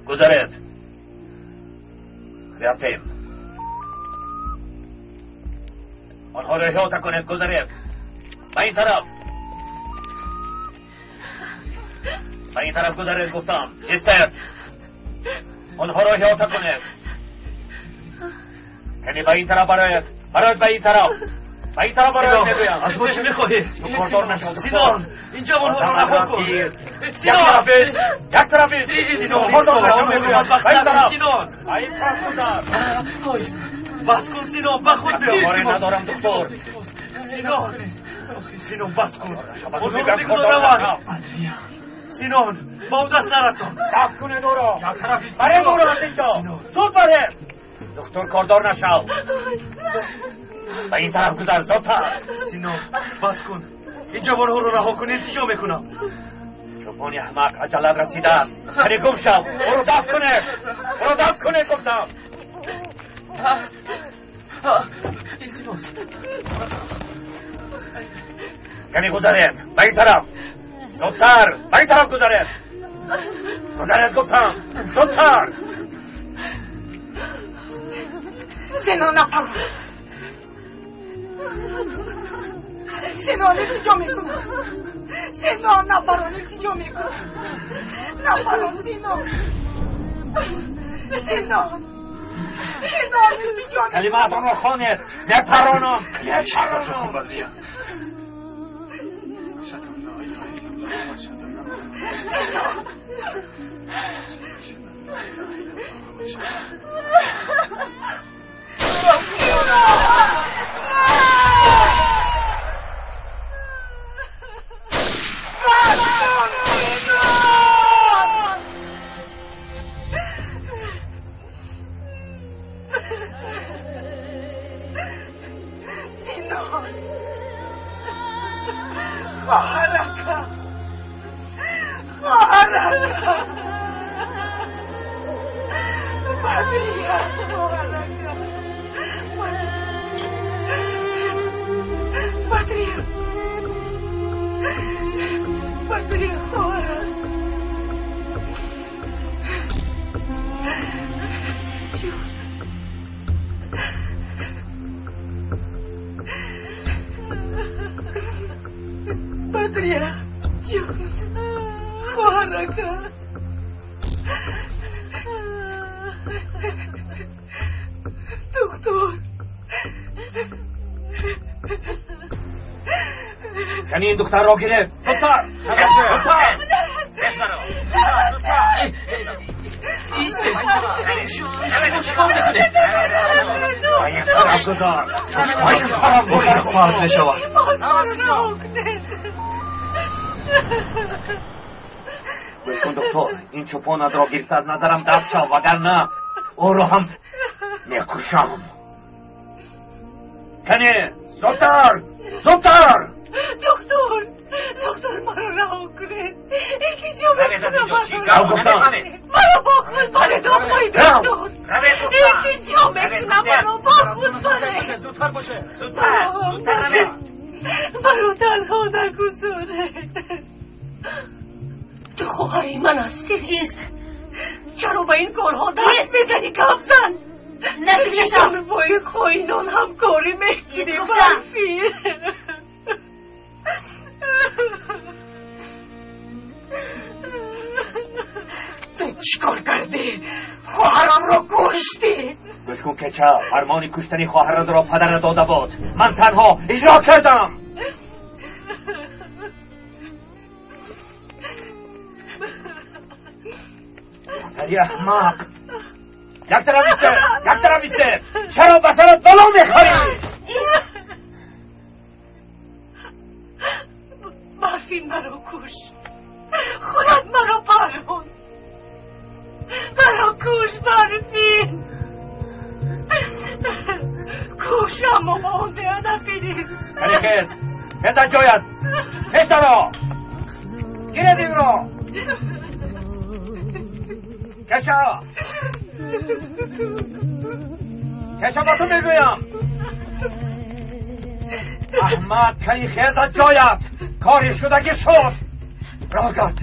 گذرد رفتیم. آنها را احاطه کنید. گذرد به این طرف، به این طرف گذرد. گفتم ایستید. آنها را احاطه کنید. یعنی به این طرف براید، براید به این طرف، به این طرف براید. میگویم از ما چه میخواهی؟ سینان اینجا آنها را رها کن. یک طرف است، یک طرف است. سینان بس کن. سینان به خود بیا. کاری ندارم دکتر. سینان، سینان بس کن. آنها را بگذار روند. سینان با او دست نرسان. دفع کنید او را. برید او را از اینجا. زود برید. دکتر کاردار نشو. به این طرف گذر زودتر. سینان بس کن. این جوانها رو رها کنی التجا میکنم. چوپان احمق عجلت رسیده است. یعنی گم شو. برو دفع کنه، برو دفع کنه گفتم. التماس. یعنی گذرید به این طرف زودتر، به این طرف گذرید. گذرید گفتم زودتر. سینا نپران. سینا التجا میکنم. سینا نپران التجا میکنم. نپران سینا. سینا، سینا التجا میکنم. کلماتان را خوانید. نپرانم، نپرانم. سینان خواهرکم، خواهرکم بدریه، خواهرکم بدریه، بدریه خواهرم. جون بدریه، جون خواهرکم. دکتر یعنی این دختر را گرفت. زودتر، زودتر. شما چیکار میکنه؟ به این طرف گذار. به این طرف گذار. خواهد نشود. گوش کن دکتر، این چوپانت را گرفت از نظرم دست شو، وگرنه او را هم میکشم. کنی زودتر، زودتر. دکتر، دکتر ما رو رها کنید. التجا میکنم. گفتم مرا با خود برید آقای دکتر. التجا میکنم مرا با خود برید. زودتر باشه، زودتر، زودتر. مرا تنها نگذارید. تو خواهری من هستی. ایست. چرا به این کارها دست میزنی کبزن؟ نزدیک نشو. چرا با این خائنان همکاری میکنی؟ برفی تو چیکار کردی؟ خواهرم را کشتی. گوش کن که چه فرمان کشتنی خواهرت را پدرت داده بود. من تنها اجرا کردم. دختری احمق، یک طرف ایسته، یک طرف ایسته. چرا به سرت بلا میخوری؟ Барфин маро куш. Худат маро парон. Маро куш, Барфин. Куш, аммо ба он беадафӣ нест. Кани хез, хез аз ҷоят. Хез таро. Гиред инро. Кеша. Кеша, ба ту мегӯям. Аҳмад, кани хез аз ҷоят. Кори шудагӣ шуд. Роҳ гард.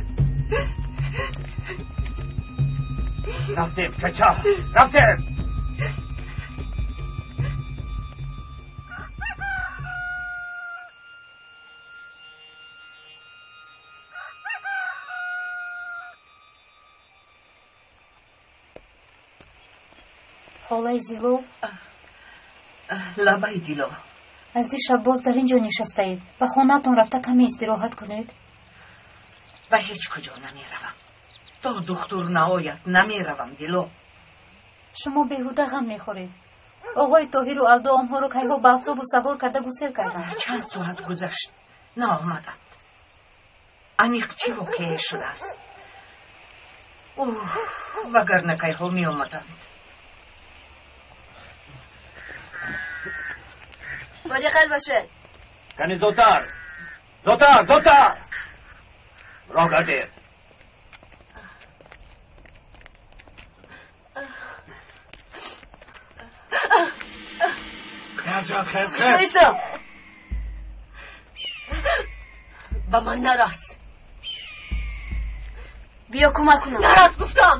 Рафтем, кеча, рафтем. Холаи Зилол? Лабай, Дило. Аз дишаб боз дар ин ҷо нишастаед. Ба хонаатон рафта каме истироҳат кунед. Ба ҳеҷ куҷо намеравам. То духтур наояд, намеравам, Дило. Шумо беҳуда ғам мехӯред. Оғои Тоҳиру Алдо онҳоро кайҳо ба автобус савор карда гусел карданд. Чанд соат гузашт, наомаданд. Аниқ чӣ воқеае шудааст? Уф, вагарна кайҳо меомаданд. با دقت باشه. Кани зудтар, зудтар, зудтар. Роҳ гардед. Хез ҷоят, хез, хез. Исто. Ба ман нарас. Биё кӯмак кунам. Нарас гуфтам.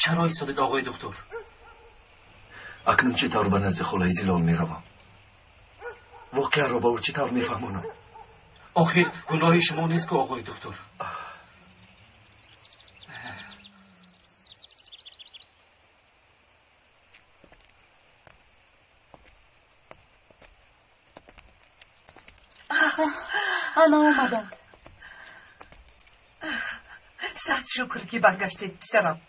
Чаро истодед, оғои духтур? Акнун чӣ тавр ба назди холаи Зилол меравам? Воқеаро ба ӯ чӣ тавр мефаҳмонам? Охир гуноҳи шумо нест ку, оғои духтур. Ана омаданд. Сад шукр, ки баргаштед, писарам.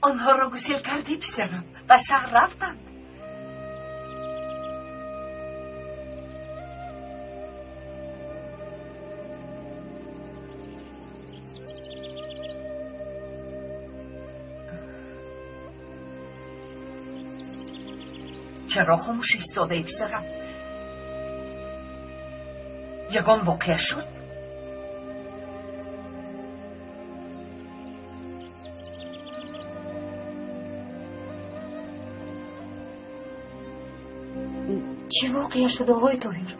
Онҳоро гусел кардӣ, писарам? Ба шаҳр рафтанд? Чаро хомӯш истодаи, писарам? Ягон воқеа шуд? Чӣ воқеа шуд, оғои Тоҳир?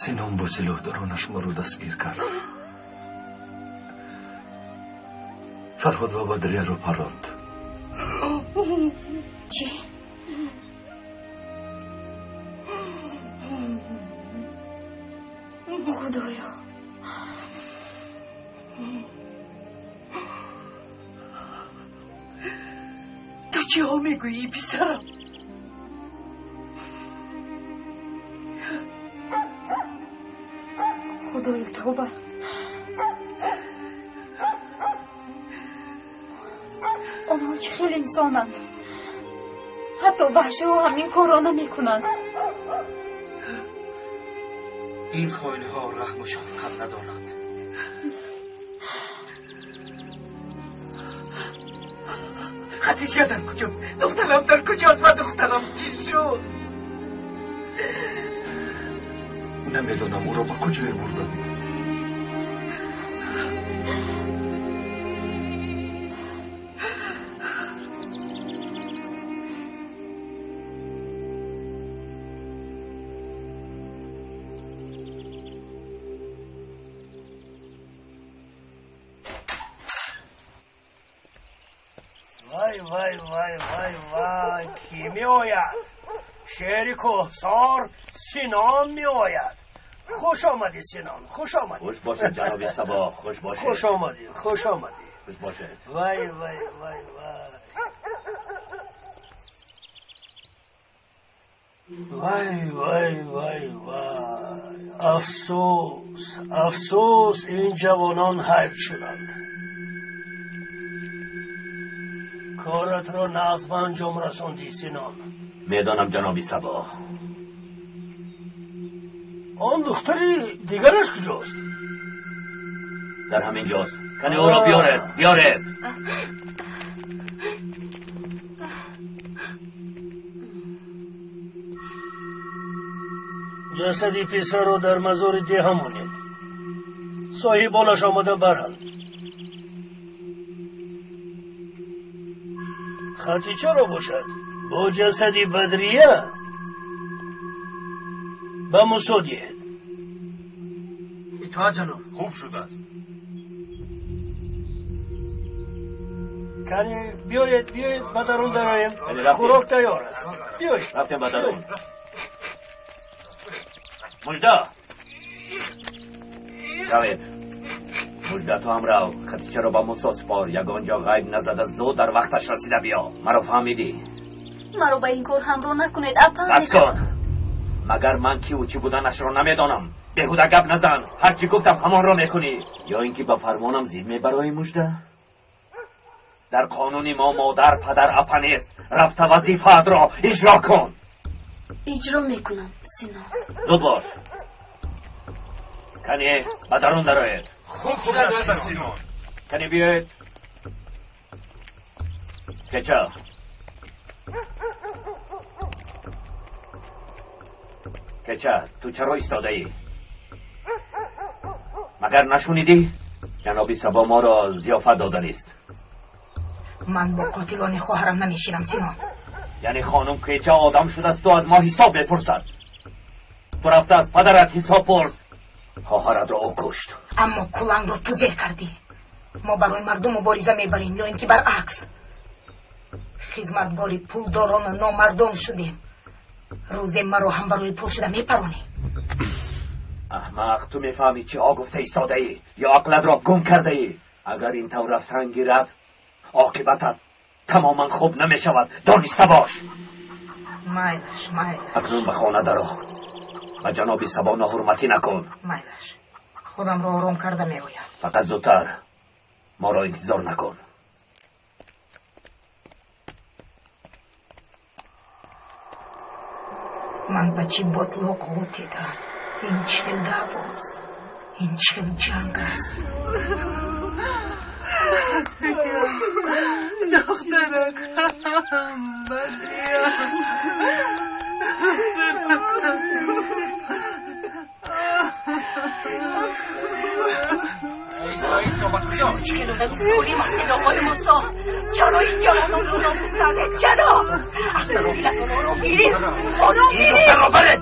Синон бо силоҳдоронаш моро дастгир кард. Фарҳод ва Бадрияро паронд. Чӣ? Худоё! Ту чиҳо мегӯӣ, писарам? Худоё, тавба! Онҳо чӣ хел инсонанд? Ҳатто ваҳшиҳо ҳам ин корро намекунанд. Ин хоинҳо раҳму шафқат надоранд. Хадича дар куҷост? Духтарам дар куҷост ва духтарам чӣ шуд? Намедонам ӯро ба куҷое бурданд. Вай, вай, вай, вай, вай, кӣ меояд? Шери кӯҳсор Синон меояд. Хуш омадӣ Синон, хуш омадӣ. Хуш бошед ҷаноби Сабо, хуш бошед. Хуш омадӣ, хуш омадӣ. Хуш бошед. Вай, вай, вай, вай. Вай, вай, вай, вай. Афсӯс, афсӯс, ин ҷавонон ҳайф шуданд. Коратро нағз ба анҷом расондӣ, Синон. Медонам ҷаноби Сабо. Он духтари дигараш куҷост? Дар ҳамин ҷост. Кани ӯро биёред, биёред. Ҷасади писарро дар мазори деҳа монед. Соҳибонаш омада баранд. Хатичаро бошад бо ҷасади Бадрия ба Мусо диҳед. Итоат ҷаноб. Хуб шудааст. Кани биёед, биёед ба дарун дароем. Хӯрок тайёр аст. Биёед. Рафтем ба дарун. Мужда! Равед. Мужда, ту ҳам рав. Хатичаро ба Мусо супор. Ягон ҷо ғайб назада зуд дар вақташ расида биё. Маро фаҳмидӣ? Маро ба ин кор ҳамроҳ накунед, апа. Бас кун! Магар ман киву чӣ буданашро намедонам? Беҳуда гап назан. Ҳарчи гуфтам ҳамонро мекунӣ. Ё ин ки ба фармонам зид мебароӣ, Мужда? Дар қонуни мо модар, падар, апа нест. Рафта вазифаатро иҷро кун. Иҷро мекунам, Синон. Зуд бош. Кане ба дарун дароед. Хуб шудааст, Синон. Кане биёед. Кеча. Кеча, ту чаро истодаӣ? Магар нашунидӣ? Ҷаноби Сабо моро зиёфат доданист. Ман бо қотилони хоҳарам намешинам, Синон. Яъне хонум Кеча одам шудааст, ту аз мо ҳисоб мепурсад. Ту рафта аз падарат ҳисоб пурс. Хоҳаратро ӯ кушт. Аммо кулангро ту зер кардӣ. Мо барои мардум мубориза мебарем ё ин ки баръакс. Хизматгори пулдорону номардом шудем. Рӯзе маро ҳам барои пул шуда мепаронӣ. Аҳмақ, ту мефаҳмӣ чиҳо гуфта истодаӣ ё ақлатро гум кардаӣ? Агар ин тавр рафтан гирад, оқибатат тамоман хуб намешавад. Дониста бош. Майлаш, майлаш. Акнун ба хона даро. Ба ҷаноби Сабо ноҳурматӣ накун. Майлаш, худамро ором карда меоям. Фақат зудтар. Моро интизор накун. Ман ба чӣ ботлоқ ғутидам? Ин чӣ хел даъвост? Ин чӣ хел ҷанг аст? Духтаракам, Бадрия. Шумо чӣ хел одами золим ҳастед, оқои Мусо? Чаро ин ҷавононро нобуд кардед? Чаро? Аз дилатон ором гирифт, ором Ин гирифт. духтарро баред!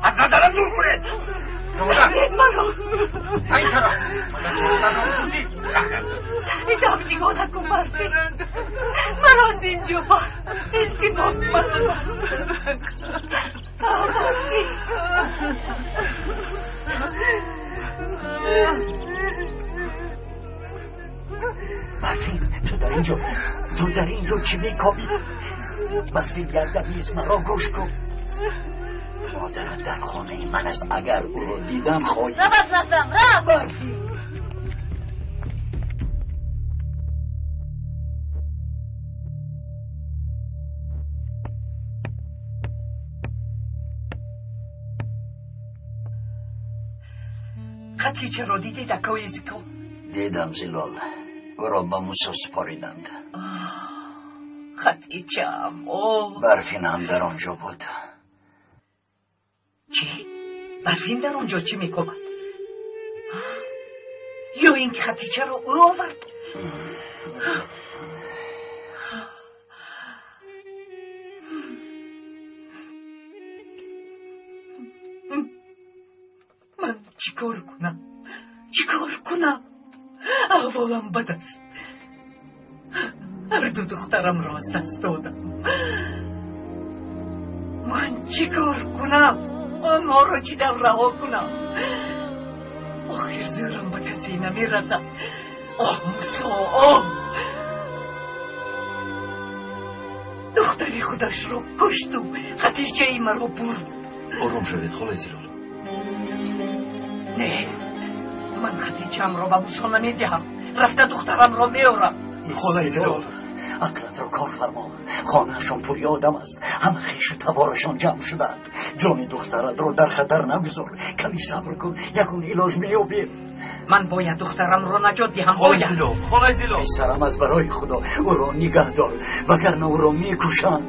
Аз назарам дур кунед! Сабред маро. Ин тараф. Магар зудӣ. Ҳиҷоб нигоҳ накун, Барфин. Маро аз ин ҷо бар. Илтимос, маро бар. Барфин. Барфин, ту дар ин ҷо, ту дар ин ҷо чӣ мекобӣ? Барфин, гардам низ маро гӯш кун. Модарат дар хонаи ман аст. Агар ӯро дидам хоҳӣ. Рав аз наздам, рав! Барфин. Хатичаро дидед, акои Зико? Дидам, Зилол. Ӯро ба Мусо супориданд. Хатичаам, о. Барфин ҳам дар он ҷо буд. Чӣ? Барфин дар он ҷо чӣ мекобад? Ё ин ки Хатичаро ӯ овард? Ман чӣ кор кунам? Чӣ кор кунам? Аҳволам бад аст. Ҳарду духтарамро аз даст додам. Ман чӣ кор кунам? Онҳоро чӣ тавр раҳо кунам? Охир зӯрам ба касе намерасад. Оҳ, Мусо, оҳ! Духтари худашро кушту Хадиҷаи маро бурд. Ором шавед, холаи Зилол. Не, ман Хадиҷаамро ба Мусо намедиҳам. Рафта духтарамро меорам. Холаи Зилол, ақлатро кор фармо. Хонаашон пури одам аст, ҳама хешу таборашон ҷамъ шудаанд. Ҷони духтаратро дар хатар нагузор. Ками сабр кун, ягон илоҷ меёбем. Ман бояд духтарамро наҷот диҳам. Бояд. Холаи Зилол, писарам, аз барои Худо ӯро нигаҳ дор, вагарна ӯро мекушанд.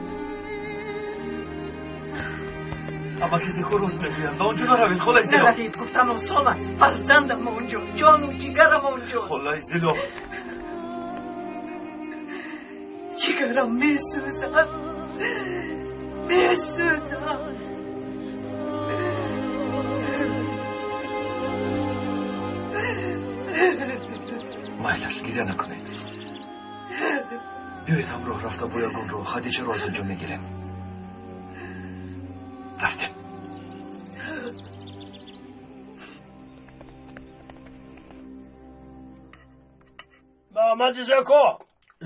Амма кисе ку рост мегӯянд, ба он ҷо наравед, холаи Зилол. Наравед гуфтан осон аст. Фарзандам онҷо, ҷону ҷигарам онҷо. Холаи Зилол, ҷигарам месӯзад, месӯзад. Майлаш, гиря накунед. Биёед ҳамроҳ рафта бо ягон роҳ Хадичаро аз он ҷо мегирем. Рафтем. Маҳмади Зако.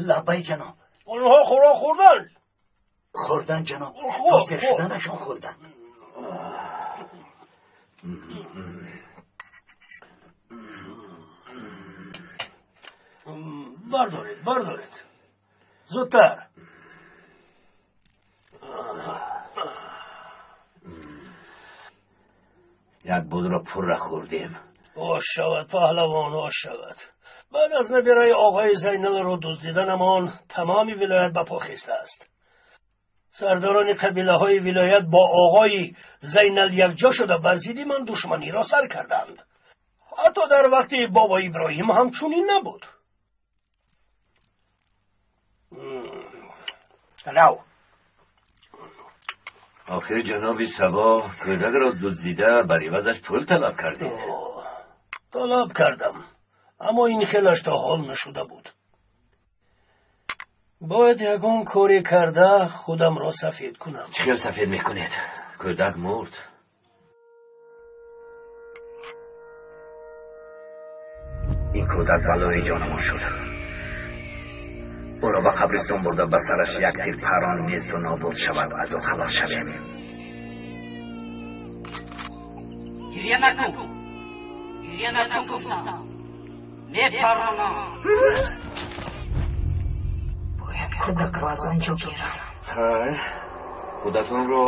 Лаббай, ҷаноб. Онҳо хӯрок хӯрданд? Хӯрданд, ҷаноб. То сер шуданашон хӯрданд. Бардоред, бардоред, зудтар. Як будро пурра хӯрдем. Ош шавад, паҳлавон, ош шавад. Баъд аз набираи оғои Зайналро дуздиданамон тамоми вилоят ба по хестааст. Сардорони қабилаҳои вилоят бо оғои Зайнал якҷо шуда бар зидди ман душманиро сар карданд. Ҳатто дар вақти бобо Иброҳим ҳам чунин набуд. Рав. Охир ҷаноби Сабо кӯдакро дуздида бар ивазаш пул талаб кардед. Талаб кардам, аммо ин хелаш то ҳол нашуда буд. Бояд ягон коре карда худамро сафед кунам. Чӣ хел сафед мекунед? Кӯдак мурд. Ин кӯдак балои ҷонамон шуд. Ӯро ба қабристон бурда ба сараш як тир парон несту нобуд шавад, аз ӯ халос шавем. Гиря накун, гиря накун гуфтам, мепаронам. Бояд кӯдакро аз он ҷо гирам. Хайр, худатонро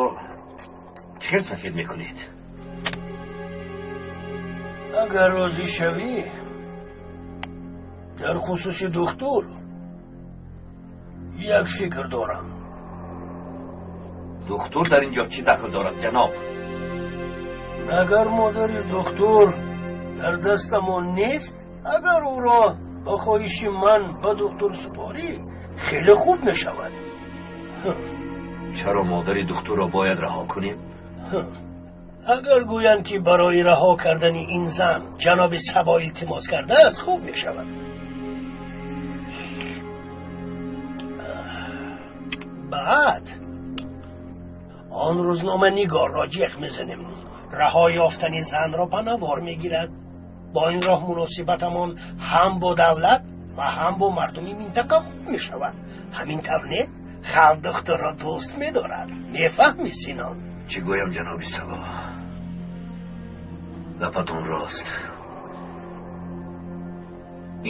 чӣ хел сафед мекунед? Агар розӣ шавӣ, дар хусуси духтур як фикр дорам. Духтур дар ин ҷо чӣ дахл дорад, ҷаноб? Агар модари духтур дар дастамон нест, агар ӯро ба хоҳиши ман ба духтур супорӣ, хеле хуб мешавад. Чаро модари духтурро бояд раҳо кунем? Агар гӯянд, ки барои раҳо кардани ин зан ҷаноби Сабо илтимос кардааст, хуб мешавад. Баъд он рӯзноманигорро ҷеғ мезанем. Раҳо ёфтани занро ба навор мегирад. Бо ин роҳ муносибатамон ҳам бо давлат ва ҳам бо мардуми минтақа хуб мешавад. Ҳамин тавр не? Халқ духтурро дӯст медорад. Мефаҳмӣ, Синон? Чӣ гӯям, ҷаноби Сабо? Гапатон рост.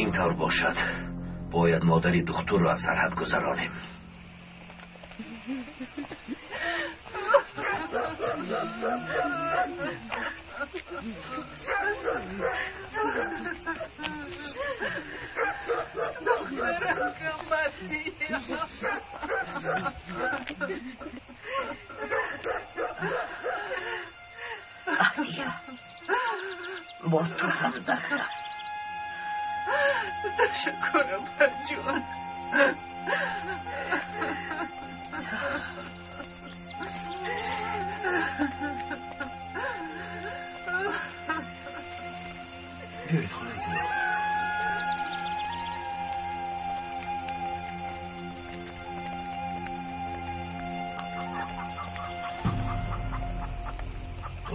Ин тавр бошад, бояд модари духтурро аз сарҳад гузаронем. Аҳдия, бо ту ҳамдардам. Ташаккур, апаҷон. Биёед, холаи Зилол.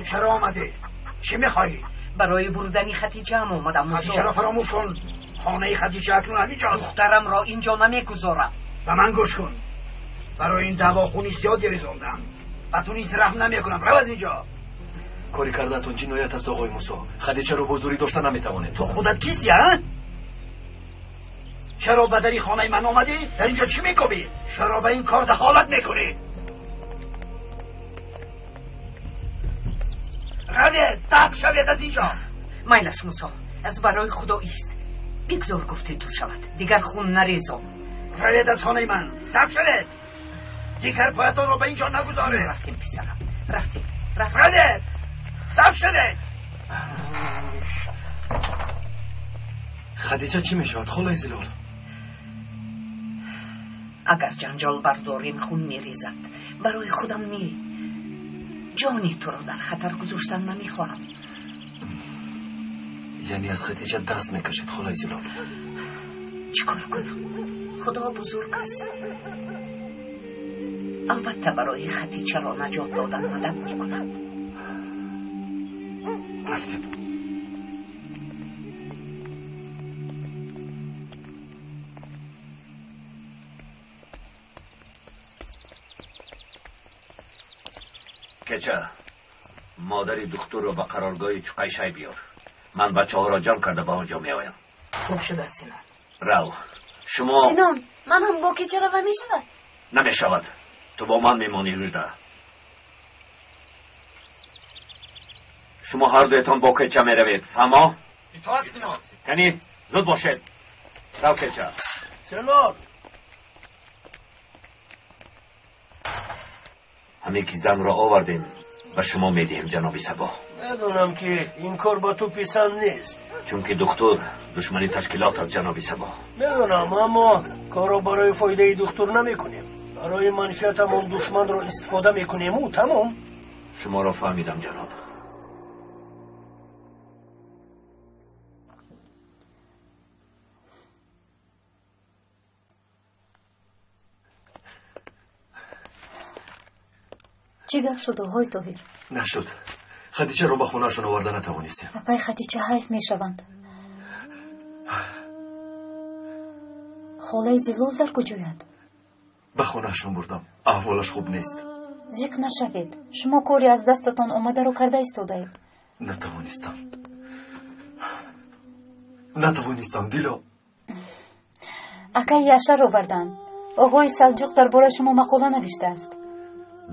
Чаро омадӣ? Чӣ мехоҳӣ? Барои бурдани Хатичаам омадам, Мусо. Хатичаро фаромӯш кун. Хонаи Хатича акнун ҳаминҷост. Духтарамро инҷо намегузорам. Ба ман гӯш кун. Барои ин даъво хуни зиёде резондам. Ба ту низ раҳм намекунам. Рав аз инҷо. Кори кардаатон ҷиноят аст, оғои Мусо. Хадичаро бо зӯрӣ дошта наметавонед. Ту худат кистӣ, а? Чаро ба дари хонаи ман омадӣ? Дар инҷо чӣ мекобӣ? Чаро ба ин кор дахолат мекунӣ? Равед, даф шавед аз инҷо. Майлаш, Мусо, аз барои Худо ист. Бигзор гуфти ту шавад. Дигар хун нарезон. Равед аз хонаи ман, даф шавед. Дигар поятонро ба инҷо нагузоред. Рафтем, писарам, рафтем. Равед, даф шавед. Хадича чӣ мешавад, холаи Зилол? Агар ҷанҷол бардорем, хун мерезад. Барои худам не, ҷони туро дар хатар гузоштан намехоҳам. Яъне аз Хадича даст мекашед, холаи Зилол? Чӣ кор кунам? Худо бузург аст. Албатта барои Хатичаро наҷот додан мадад мекунад. Рафтем. Кеча, модари духтурро ба қароргоҳи Чуқайшай биёр. Ман бачаҳоро ҷамъ карда ба он ҷо меоям. Хуб шудааст, Синон. Рав. Шумо Синон, ман ҳам бо кеча рава мешавад? Намешавад. Ту бо ман мемонӣ, Ружда. Шумо ҳар дуятон бо кеча меравед, фаҳмо? Итоат, Синон. Кани, зуд бошед. Рав, кеча. Синон. Ҳаме ки занро овардем, ба шумо медиҳем, ҷаноби Сабо. Медонам, ки ин кор ба ту писанд нест. Чунки духтур душмани ташкилот аст, ҷаноби Сабо. Медонам, аммо корро барои фоидаи духтур намекунем. Барои манфиатамон душманро истифода мекунему тамом. Шуморо фаҳмидам, ҷаноб. Чӣ гап шуд, оғои Тоҳир? Нашуд. Хадичаро ба хонаашон оварда натавонистем. Апаи Хадича ҳайф мешаванд. Холаи Зилол дар куҷояд? Ба хонаашон бурдам. Аҳволаш хуб нест. Зиқ нашавед. Шумо кори аз дастатон омадаро карда истодаед. Натавонистам. Натавонистам, Дило. Акаи Яшар оварданд. Оғои Салҷуқ дар бораи шумо мақола навиштааст.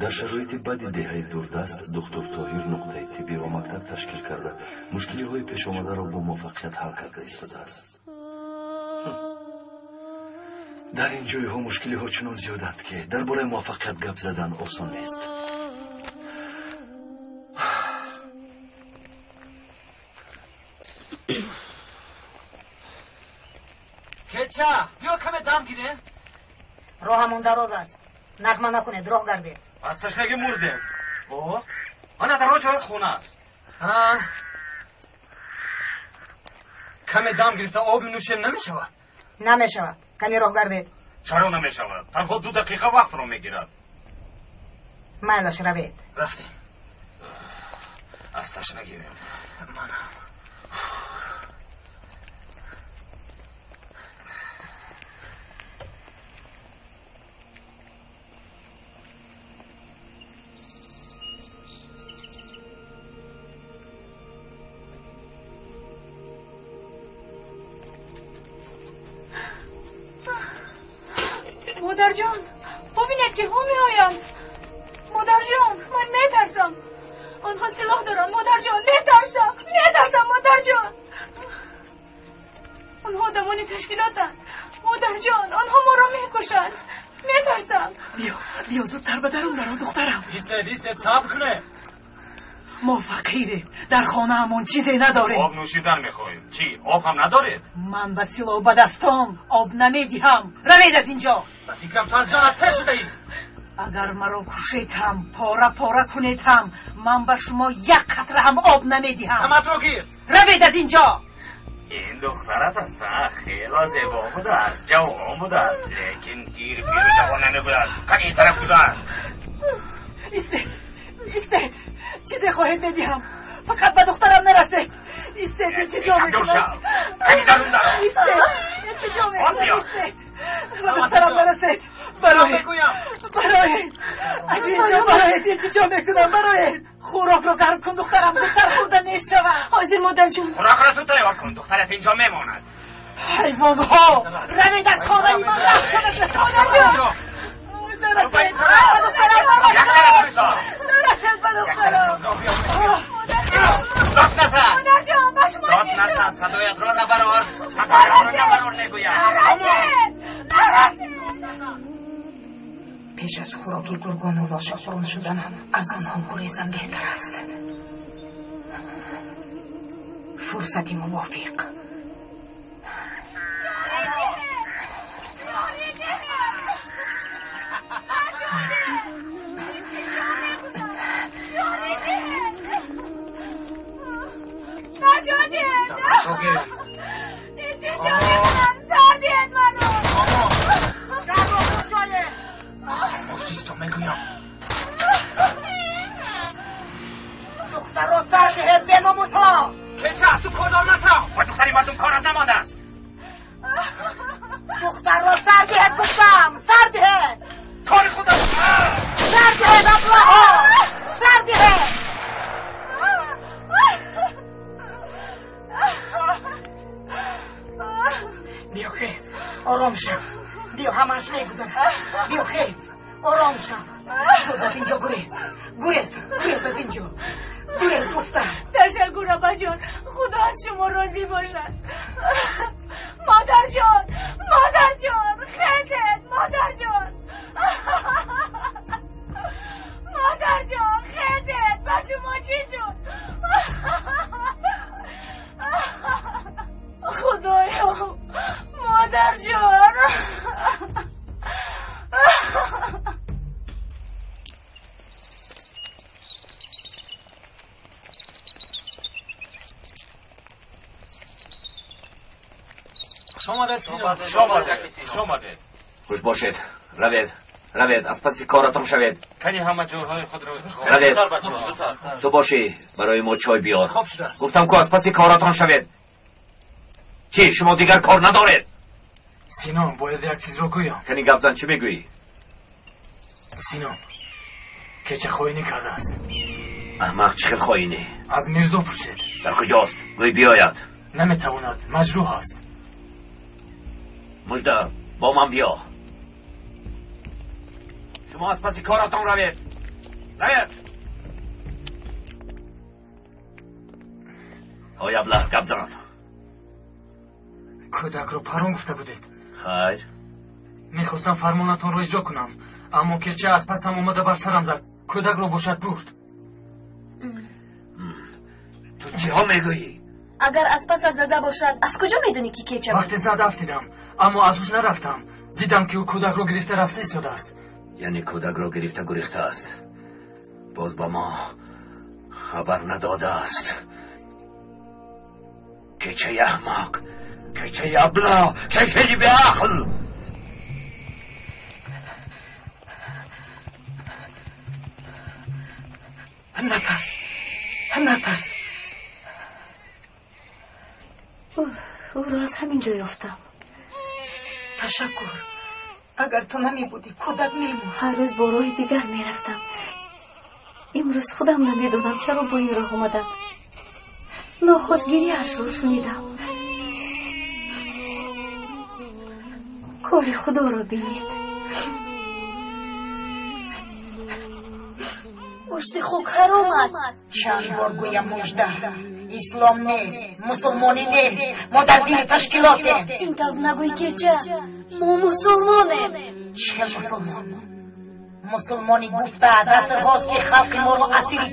Дар шароити бади деҳаи дурдаст духтур Тоҳир нуқтаи тиббӣ ва мактаб ташкил карда, мушкилиҳои пешомадаро бо муваффақият ҳал карда истодааст. Дар ин ҷойҳо мушкилиҳо чунон зиёданд, ки дар бораи муваффақият гап задан осон нест. Кеча, биё каме дам гирем. Роҳамон дароз аст. Нағма накунед, роҳ гардед. Аз ташнагӣ мурдем. О, ана дар он ҷоят хона аст. Каме дам гирифта об минӯшем, намешавад? Намешавад. Каме роҳ гардед. Чаро намешавад? Танҳо 2 дақиқа вақтро мегирад. Майлаш, равед. Рафтем. Аз ташнагӣ манам. Модарҷон, бубинед, ки ҳо меоянд. Модарҷон, ман метарсам. Онҳо силоҳ доранд. Модарҷон, метарсам, метарсам, модарҷон. Онҳо одамони ташкилотанд. Модарҷон, онҳо моро мекушанд. Метарсам. Биё, биё, зудтар ба дарун даро, духтарам. Истед, истед, сабр кунед. Мо фақирем, дар хонаамон чизе надорем. Об нӯшидан мехоҳем. Чӣ, об ҳам надоред? Ман ба силоҳ ба дастом об намедиҳам. Равед аз инҷо. Ба фикрам ту аз ҷон аз сер шудаӣ. Агар маро кушед ҳам, пора пора кунед ҳам, ман ба шумо як қатра ҳам об намедиҳам. Ҳаматро гир. Равед аз инҷо. Ин духтарат аст, хело зебо будааст, ҷавон будааст, лекин гир пиру ҷавон намегӯяд. Қани ин тараф гузар. Истед, Истед, чизе хоҳед медиҳам. Фақат ба духтарам нарасед. Истед, илтиҷо мекунам. Истед, илтиҷо мекунам. Истед, ба духтарам нарасед. Бароед, бароед, аз инҷо бароед, илтиҷо мекунам, бароед. Хӯрокро гарм кун, духтарам, зудтар хӯрда нест шавад. Ҳозир, модарҷон. Хӯрокро ту тайёр кун, духтарат инҷо мемонад. Ҳайвонҳо, равед аз хонаи ман, рафт шавед. Модарҷон, нарасед ба духтарам, нарасед ба духтарам. Дод назан! Модарҷон, ба шумо Дод чӣ назан, шуд? садоятро набарор, садоятро набарор мегӯям. Нарасед! Нарасед! Пеш аз хӯроки гургону лошақурон шуданам аз онҳо гурезам беҳтар аст. Фурсати мувофиқ. Наҷот диҳед! Илтиҷо мекунам, сар диҳед маро! Дарро кушоед. Чисто мегӯям. Духтарро сар диҳед, беномусҳо. Кеча, ту кордор нашав. Ба духтари мардум корат намондааст. Духтарро сар диҳед, гуфтам, сар диҳед. Кори худам. Сар диҳед, аблаҳо, сар диҳед. Биё хез, ором шав. Биё, ҳамааш мегузарад. Биё хез, ором шав. Зуд аз инҷо гурез, гурез, гурез аз инҷо. Гурез гуфтам. Ташаккур, апаҷон. Худо аз шумо розӣ бошад. Модарҷон, модарҷон, хезед, модарҷон. Модарҷон, хезед, ба шумо чӣ шуд? Худоё, модарҷон. Хуш омадед, Сино. Хуш омадед, хуш омадед. Хуш бошед. Равед, равед, аз паси коратон шавед. Кани ҳама ҷойҳои худро Равед. Ту бошӣ, барои мо чой биёр. Хоб шудааст. Гуфтам ку аз паси коратон шавед. Чӣ, шумо дигар кор надоред? Сино, бояд як чизро гӯям. Кани гап зан, чӣ мегӯӣ? Сино, кеча хоинӣ кардааст. Аҳмақ, чӣ хел хоинӣ? Аз Мирзо пурсед. Дар куҷост? Гӯй биёяд. Наметавонад, маҷрӯҳ аст. Мужда, бо ман биё. Шумо аз паси коратон равед. Равед. Ой, аблаҳ, гап зан. Кӯдакро парон гуфта будед. Хайр. Мехостам фармонатонро иҷро кунам, аммо кеча аз пасам омада бар сарам зад. Кӯдакро бошад бурд. Ту чиҳо мегӯӣ? Агар аз пасат зада бошад, аз куҷо медонӣ ки кеча буд? Вақте зад афтидам, аммо аз ҳуш нарафтам. Дидам ки ӯ кӯдакро гирифта рафта истодааст. Яъне кӯдакро гирифта гурехтааст. Боз ба мо хабар надодааст. Кечаи аҳмақ, кечаи абла, кечаи беақл. Натарс, натарс. Ӯро аз ҳамин ҷо ёфтам. Ташаккур. Агар ту намебудӣ, кӯдак мемурд. Ҳар рӯз бо роҳи дигар мерафтам. Имрӯз худам намедонам чаро бо ин роҳ омадам. Нохост гирияшро шунидам. Кори худоро бинед. Гӯшти хук ҳаром аст. Чанд бор гӯям, мужда, ислом нест, мусулмонӣ нест, мо дар дини ташкилотем. Ин тавр нагӯй, кеча. Мо мусулмонем. Чӣ хел мусулмон? Мусулмонӣ гуфта дастрҳост ки халқи моро асири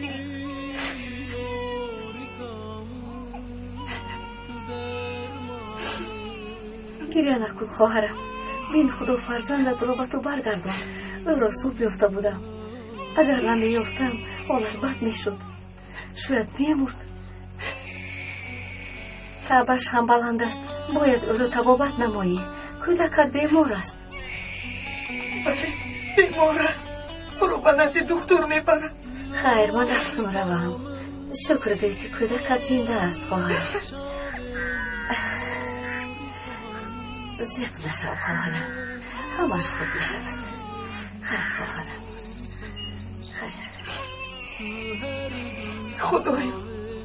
Гиря накун, хоҳарам. Бин, худо фарзандатро ба ту баргардон. Ӯро субҳ ёфта будам. Агар намеёфтам, ҳолаш бад мешуд. Шояд мемурд. Табаш ҳам баланд аст. Бояд ӯро табобат намоӣ. Кӯдакат бемор аст. Бале, бемор аст. Ӯро ба назди духтур мебарам. Хайр, ман рафтам равам. Шукр гӯй, ки кӯдакат зинда аст, хоҳарам. Зиқ нашав, хоҳарам. Ҳамаш хуб мешавад. Хайр, хоҳарам. Хайр. Худоё,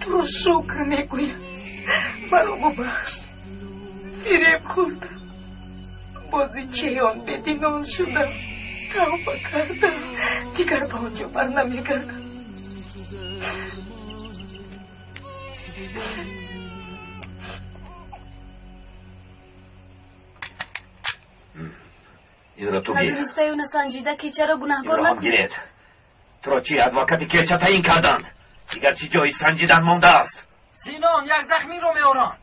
туро шукр мегӯям. Маро бубахш. Фиреб хӯрдам. Бозичаи он бединон шудам. Тавба кардам. Дигар ба он ҷо бар намегардам. Инро ту гир. Надонистаю насанҷида кечаро гунаҳгор Инро ҳам накун. гиред. Туро чӣ адвокати кеча таъин карданд? Дигар чӣ ҷои санҷидан мондааст? Синон, як захмиро меоранд.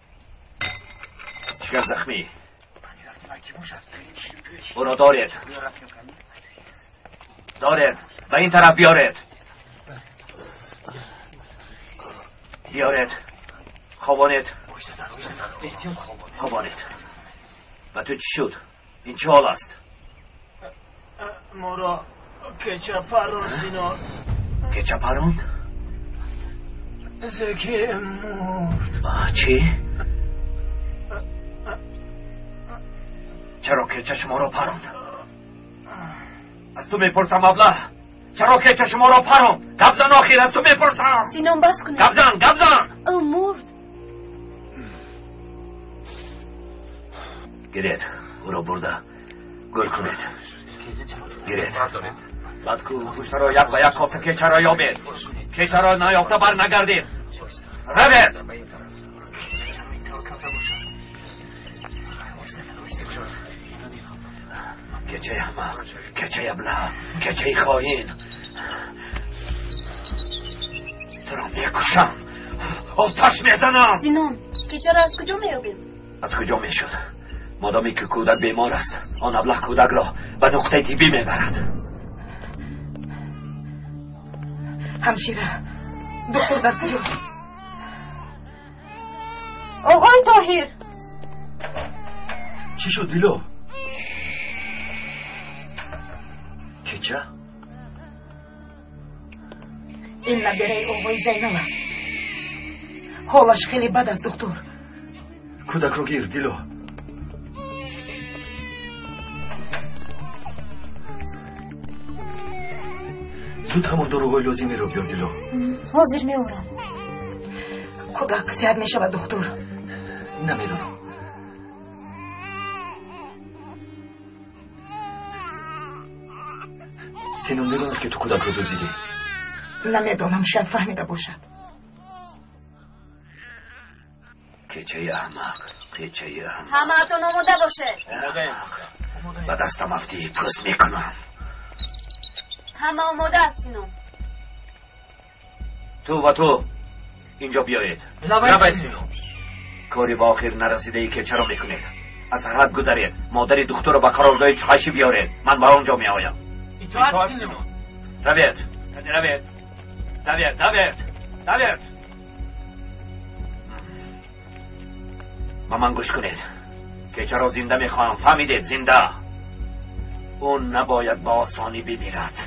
Чигар захмӣ? Ӯро доред. Доред. Ба ин тараф биёред. Биёред. Хобонед. Хобонед. Ба ту чӣ шуд? Ин чӣ ҳол аст? Моро кеча паронд, Синон. Кеча паронд? Зеки мурд. Чӣ? Чаро кеча шуморо паронд? Аз ту мепурсам, аблаҳ. Чаро кеча шуморо паронд? Гап зан, охир, аз ту мепурсам. Синон, бас кунед. Гап зан, гап зан. Ӯ мурд. Гиред, ӯро бурда гӯр кунед. Гиред. Баъд кӯҳпуштаро як ба як кофта кечаро ёбед. Кечаро наёфта бар нагардед. Равед. Кечаи аҳмақ, кечаи аблаҳ, кечаи хоин. Туро мекушам. Оташ мезанам. Синон, кечаро аз куҷо меёбем? Аз куҷо мешуд? Модоме ки кӯдак бемор аст, он аблаҳ кӯдакро ба нуқтаи тиббӣ мебарад. Ҳамшира, доктор дар куҷост? Оғои Тоҳир! Чӣ шуд, Дило? Кеча? Ин набираи оғои Зайнал аст. Ҳолаш хеле бад аст, доктор. Кӯдакро гир, Дило. Зуд ҳамон доруҳои лозимиро биёр, Дило. Ҳозир меорам. Кӯдак сиҳат мешавад, доктор? Намедонам. Синон медонад, ки ту кӯдакро дуздидӣ? Намедонам, шояд фаҳмида бошад. Кечаи аҳмақ, кечаи аҳмақ. Ҳамаатон омода бошед. Ба дастам афтӣ, пӯст мекунам. Ҳама омода аст, Синон. Ту ва ту инҷо биёед. Лабай, Синон. Кори ба охир нарасидаи кечаро мекунед. Аз сарҳад гузаред. Модари духтурро ба қароргоҳи чайшӣ биёред. Ман ба он ҷо меоям. Итоат, Синон. Равед. Равед. Давед, давед, давед. Ба ман гӯш кунед. Кечаро зинда мехоҳам, фаҳмидед? Зинда. Ӯ набояд ба осонӣ бимирад.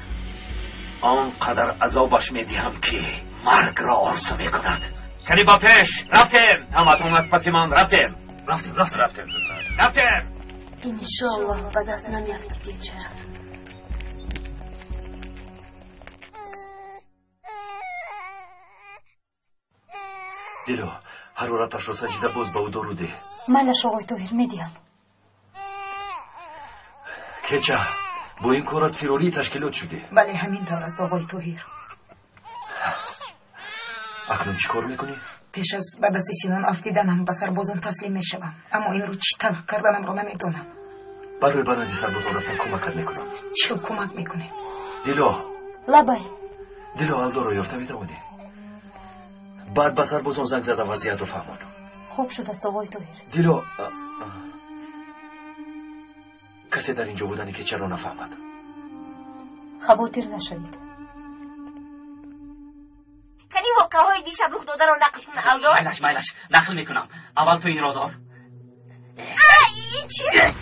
Он қадар азобаш медиҳам, ки маргро орзу мекунад. Кани ба пеш, рафтем. Ҳаматон аз паси ман рафтем. Рафтем, рафтем, рафтем. Рафтем. Иншоаллоҳ ба даст намеафтӣ, кеча. Дило, ҳарораташро санҷида боз ба ӯ дору деҳ. Майлаш, оғои Тоҳир, медиҳам. Кеча, бо ин корат фирории ташкилот шудӣ. Бале, ҳамин тавр аст, оғои Тоҳир. Акнун чӣ кор мекунӣ? Пеш аз ба дасти Синон афтиданам ба сарбозон таслим мешавам, аммо инро чӣ тавр карданамро намедонам. Барои ба назди сарбозон рафтан кӯмакат мекунам. Чӣ кӯмак мекунед? Дило. Лабай. Дило, Алдоро ёфта метавонӣ? Баъд ба сарбозон занг зада вазъиятро фаҳмон. Хуб шудааст, оғои Тоҳир. Дило, касе дар ин ҷо будани кечаро нафаҳмад. Хавотир нашавед. Кани воқеаҳои дишаб рух додаро нақл кун, Алдо. Майлаш, майлаш, нақл мекунам. Аввал ту инро дор. Ин чист?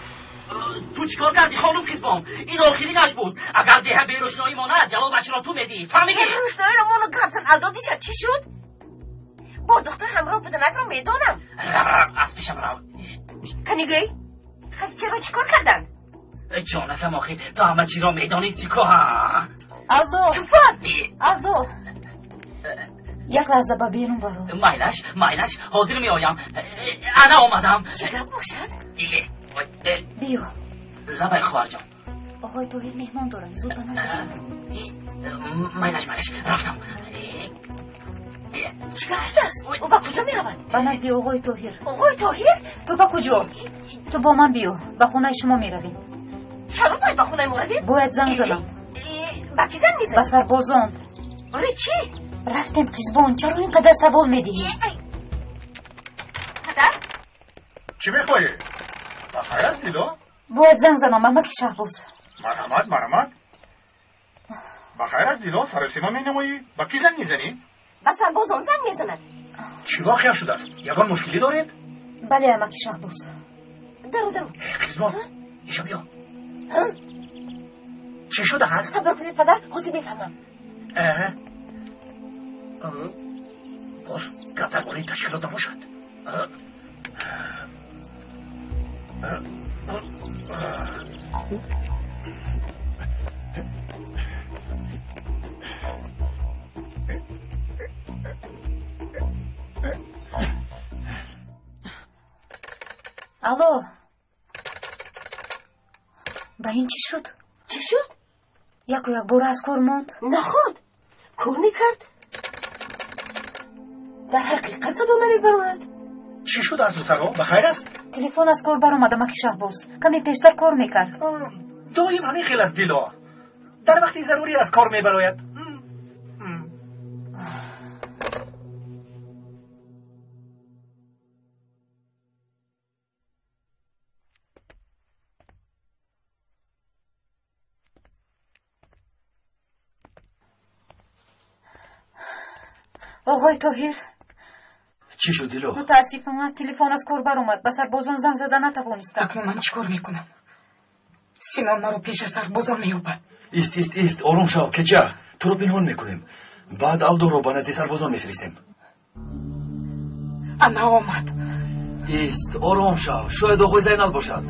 Ту чӣ кор кардӣ, хонум Қизбон? Ин охиринаш буд. Агар деҳа берӯшноӣ монад, ҷавобашро ту медиҳӣ. Фаҳмидӣ? Рӯшноиро мону гап зан. Алдо дишаб чӣ шуд? Бо духтар ҳамроҳ буданатро медонам. Аз пешам рав. Канӣ гӯй, Хадичаро чӣ кор карданд? Ҷонакам, охир ту ҳама чиро медонисти ку? Алдо! Чупон! Алдо! Як лаҳза ба берун баро. Майлаш, майлаш, ҳозир меоям. Ана омадам. Чӣ гап бошад? Биё. Лабай, хоҳарҷон. Оғои Тоҳир меҳмон доранд, зуд ба наздашон баро. Майлаш, майлаш, рафтам. Чӣ гап шудааст? Ӯ ба куҷо меравад? Ба назди оғои Тоҳир. Оғои Тоҳир? Ту ба куҷо? Ту бо ман биё, ба хонаи шумо меравем. Чаро бояд ба хонаи мо равем? Бояд занг занам. Ба кӣ занг мезанӣ? Ба сарбозон. Барои чӣ? Рафтем, Қизбон, чаро ин қадар савол медиҳӣ? Падар? Чӣ мехоҳӣ? Ба хайр аст, Дило? Бояд занг занам, амаки Шаҳбоз. Марҳамат, марҳамат. Ба хайр аст, Дило, саросима менамоӣ? Ба кӣ занг мезанӣ? Ба сарбозон занг мезанад. Чӣ воқеа шудааст? Ягон мушкилӣ доред? Бале, амаки Шаҳбоз. Дару, дару. Қизбон, инҷо биё. Чӣ шудааст? Сабр кунед, падар, ҳозир мефаҳмам. Боз гап дар бораи ташкилот набошад. Алло, ба ин чӣ шуд? Чӣ шуд? Яку якбора аз кор монд. Наход кор мекард, дар ҳақиқат садо намебарорад. Чӣ шуд аз духтаро? Ба хайр аст? Телефон аз кор баромад, амаки Шаҳбоз. Каме пештар кор мекард. Доим ҳамин хел аст, Дило. Дар вақти зарурӣ аз кор мебарояд. Оғои Тоҳир. Чӣ шуд, Дило? Мутаассифона, телефон аз кор баромад. Ба сарбозон занг зада натавонистам. Акнун ман чӣ кор мекунам? Синон маро пеш аз сарбозон меёбад. Ист, ист, ист, ором шав, Кеча. Туро пинҳон мекунем. Баъд Алдоро ба назди сарбозон мефиристем. Ана омад. Ист, ором шав. Шояд оғои Зайнал бошад.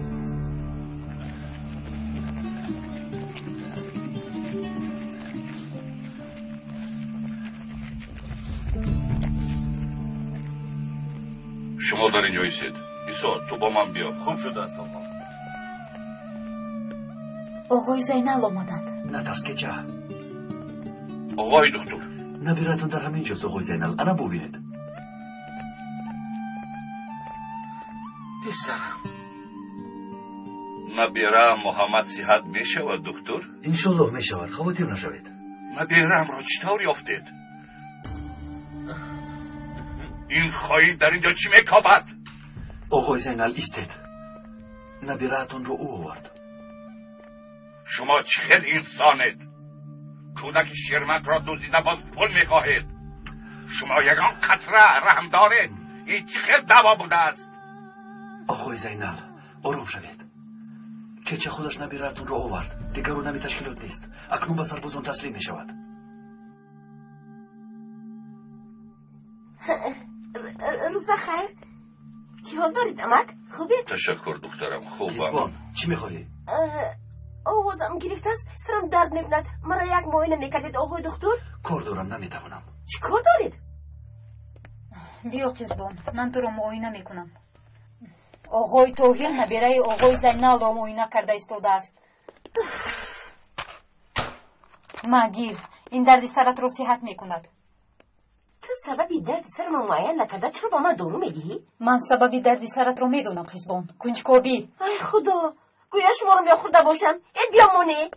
Шумо дар инҷо истед. Исо, ту бо ман биё. Хуб шудааст, оғо. Оғои Зайнал омаданд. Натарс, Кеча. Оғои духтур. Набиратон дар ҳамин ҷост, оғои Зайнал. Ана бубинед. Писарам. Набираам Муҳаммад сиҳат мешавад, духтур? Иншоллоҳ мешавад, хавотир нашавед. Набираамро чӣ тавр ёфтед? Ин хоин дар инҷо чӣ мекобад? Оғои Зайнал, истед. Набираатонро ӯ овард. Шумо чӣ хел инсонед? Кӯдаки ширмакро дуздида боз пул мехоҳед. Шумо ягон қатра раҳм доред? Ин чӣ хел даъво будааст? Оғои Зайнал, ором шавед. Кеча худаш набираатонро овард. Дигар одами ташкилот нест. Акнун ба сарбозон таслим мешавад. Рӯз ба хайр. Чӣ ҳол доред, амак? Хубед? Ташаккур, духтарам, хубам. Қизбон, чӣ мехоҳӣ? Овозам гирифтааст, сарам дард мекунад. Маро як муоина мекардед, оғои духтур? Кор дорам, наметавонам. Чӣ кор доред? Биё, Қизбон, ман туро муоина мекунам. Оғои Тоҳир набираи оғои Зайналро муоина карда истодааст. Магир, ин дарди саратро сиҳат мекунад. Ту сабаби дарди сарамро муайян накарда чаро ба ман дору медиҳӣ? Ман сабаби дарди саратро медонам, Қизбон. Кунҷкобӣ. Ай худо, гӯё шуморо мехӯрда бошам. Э, биё моне.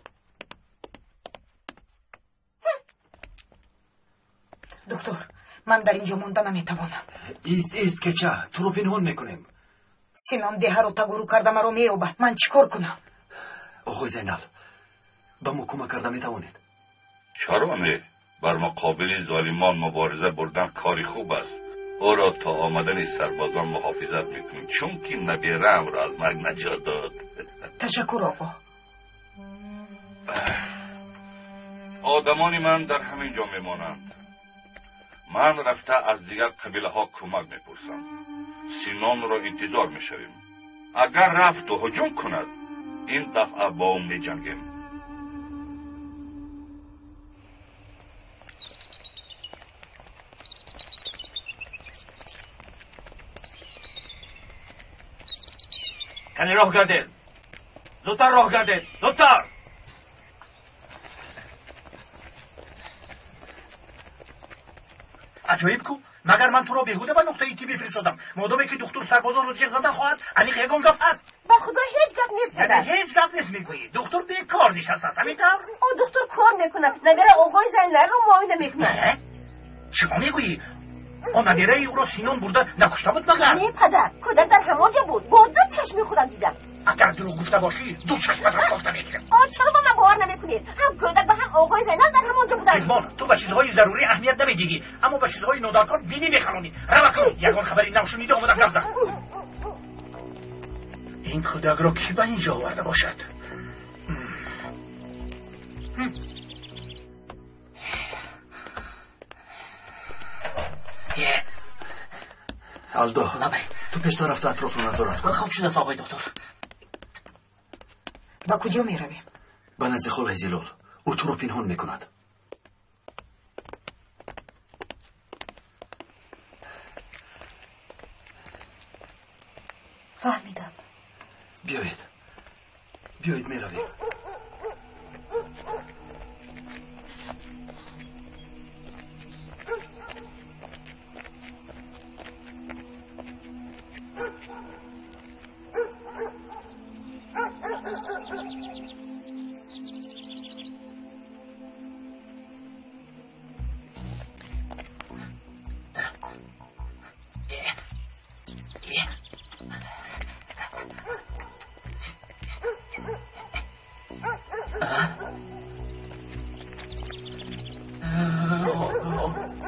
Духтур, ман дар инҷо монда наметавонам. Ист, ист, Кеча, туро пинҳон мекунем. Синон деҳаро тагуру карда маро меёбад. Ман чӣ кор кунам? Оғои Зайнал, ба мо кӯмак карда метавонед? Чаро не? Бар муқобили золимон мубориза бурдан кори хуб аст. Ӯро то омадани сарбозон муҳофизат мекунем, чунки набираамро аз марг наҷот дод. Ташаккур оғо. Одамони ман дар ҳамин ҷо мемонанд. Ман рафта аз дигар қабилаҳо кӯмак мепурсам. Синонро интизор мешавем. Агар рафту ҳуҷум кунад, ин дафъа бо ӯ меҷангем. Кани роҳ гардед, зудтар роҳ гардед, зудтар! Аҷоиб ку, магар ман туро беҳуда ба нуқтаи тиббӣ фиристодам? Модоме ки духтур сарбозонро ҷеғ задан хоҳад, аниқ ягон гап ҳаст. Ба худо ҳеҷ гап нест, падар. Яъне ҳеҷ гап нест мегӯӣ? Духтур бекор нишастааст, ҳамин тавр? О, духтур кор мекунад, набера оғои Зайналро муоина мекунад. Чӣ мегӯӣ? Он набераи ӯро Синон бурда накушта буд магар? Не, падар, кӯдак дар ҳамон ҷо буд. Бо ду чашми худам дидам. Агар дурӯғ гуфта бошӣ, ду чашматро кофта мегирам. О, чаро ба ман бовар намекунед? Ҳам кӯдак ва ҳам оғои Зайнал дар ҳамон ҷо буданд. Қизбон, ту ба чизҳои зарурӣ аҳамият намедиҳӣ, аммо ба чизҳои нодаркор бинӣ мехалонӣ. Рава кун, ягон хабари навшунида омада гап зан. Ин кӯдакро кӣ ба ин ҷо оварда бошад? Алдо, ту пештар рафта атрофро назорат кун. Хуб шудааст, оғои доктор. Ба куҷо меравем? Ба назди холаи Зилол. Ӯ туро пинҳон мекунад. Фаҳмидам. Биёед, биёед, меравем.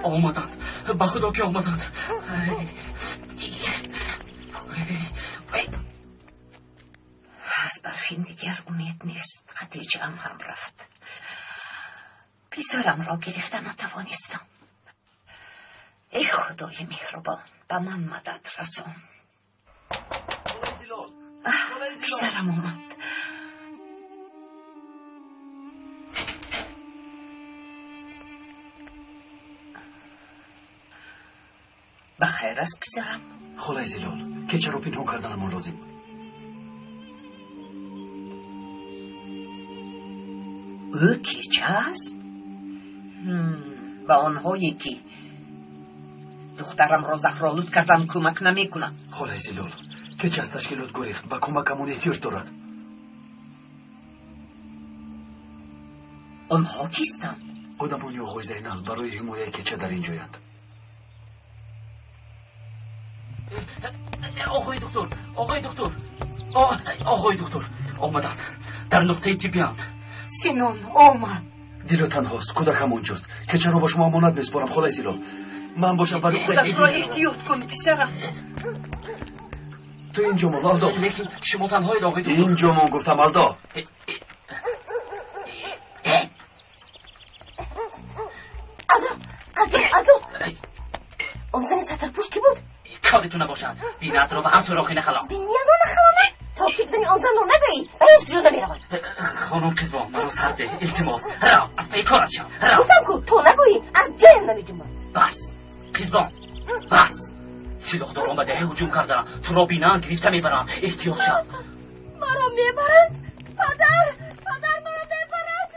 Омаданд, ба худо ки омаданд. Аз Барфин дигар умед нест. Хадиҷаам ҳам рафт. Писарамро гирифта натавонистам. Эй худои меҳрубон, ба ман мадад расон. Писарам омад. Ба хайр аст, писарам? Холаи Зилол, кечаро пинҳон карданамон лозим. Ӯ кеча аст? Ба онҳое ки духтарамро заҳролуд кардан кӯмак намекунам. Холаи Зилол, кеча аз ташкилот гурехт, ба кӯмакамон эҳтиёҷ дорад. Онҳо кистанд? Одамони оғои Зайнал барои ҳимояи кеча дар ин ҷоянд. Оғои доктор, оғои доктор, оғои доктор омаданд, дар нуқтаи тиббианд. Синон омад. Дило танҳост, кӯдак ҳамонҷост. Кечаро ба шумо амонат месупорам, холаи Зилол. Ман бошам ба нуқтаи Худатро эҳтиёт кун, писарам. Ту инҷо мон, Алдо. Лекин шумо танҳоед, оғои доктор. Инҷо мон, гуфтам, Алдо. Алдо, Алдо, Алдо. Он зани сатрпӯш кӣ буд? Кори ту набошад. Бинатро ба ҳар сурохе нахалон. Биниямро нахалонам? То ки будани он занро нагӯӣ, ба ҳеҷ ҷо намеравам. Хонум Қизбон, маро сар деҳ, илтимос. Рав, аз пайи корат шав. Рав. Гуфтам ку, то нагӯӣ, аз ҷоям намеҷунбам. Бас, Қизбон, бас. Силоҳдорон ба деҳа ҳуҷум карда, туро бинанд гирифта мебаранд. Эҳтиёт шав. Маро мебаранд? Падар, падар, маро мебаранд.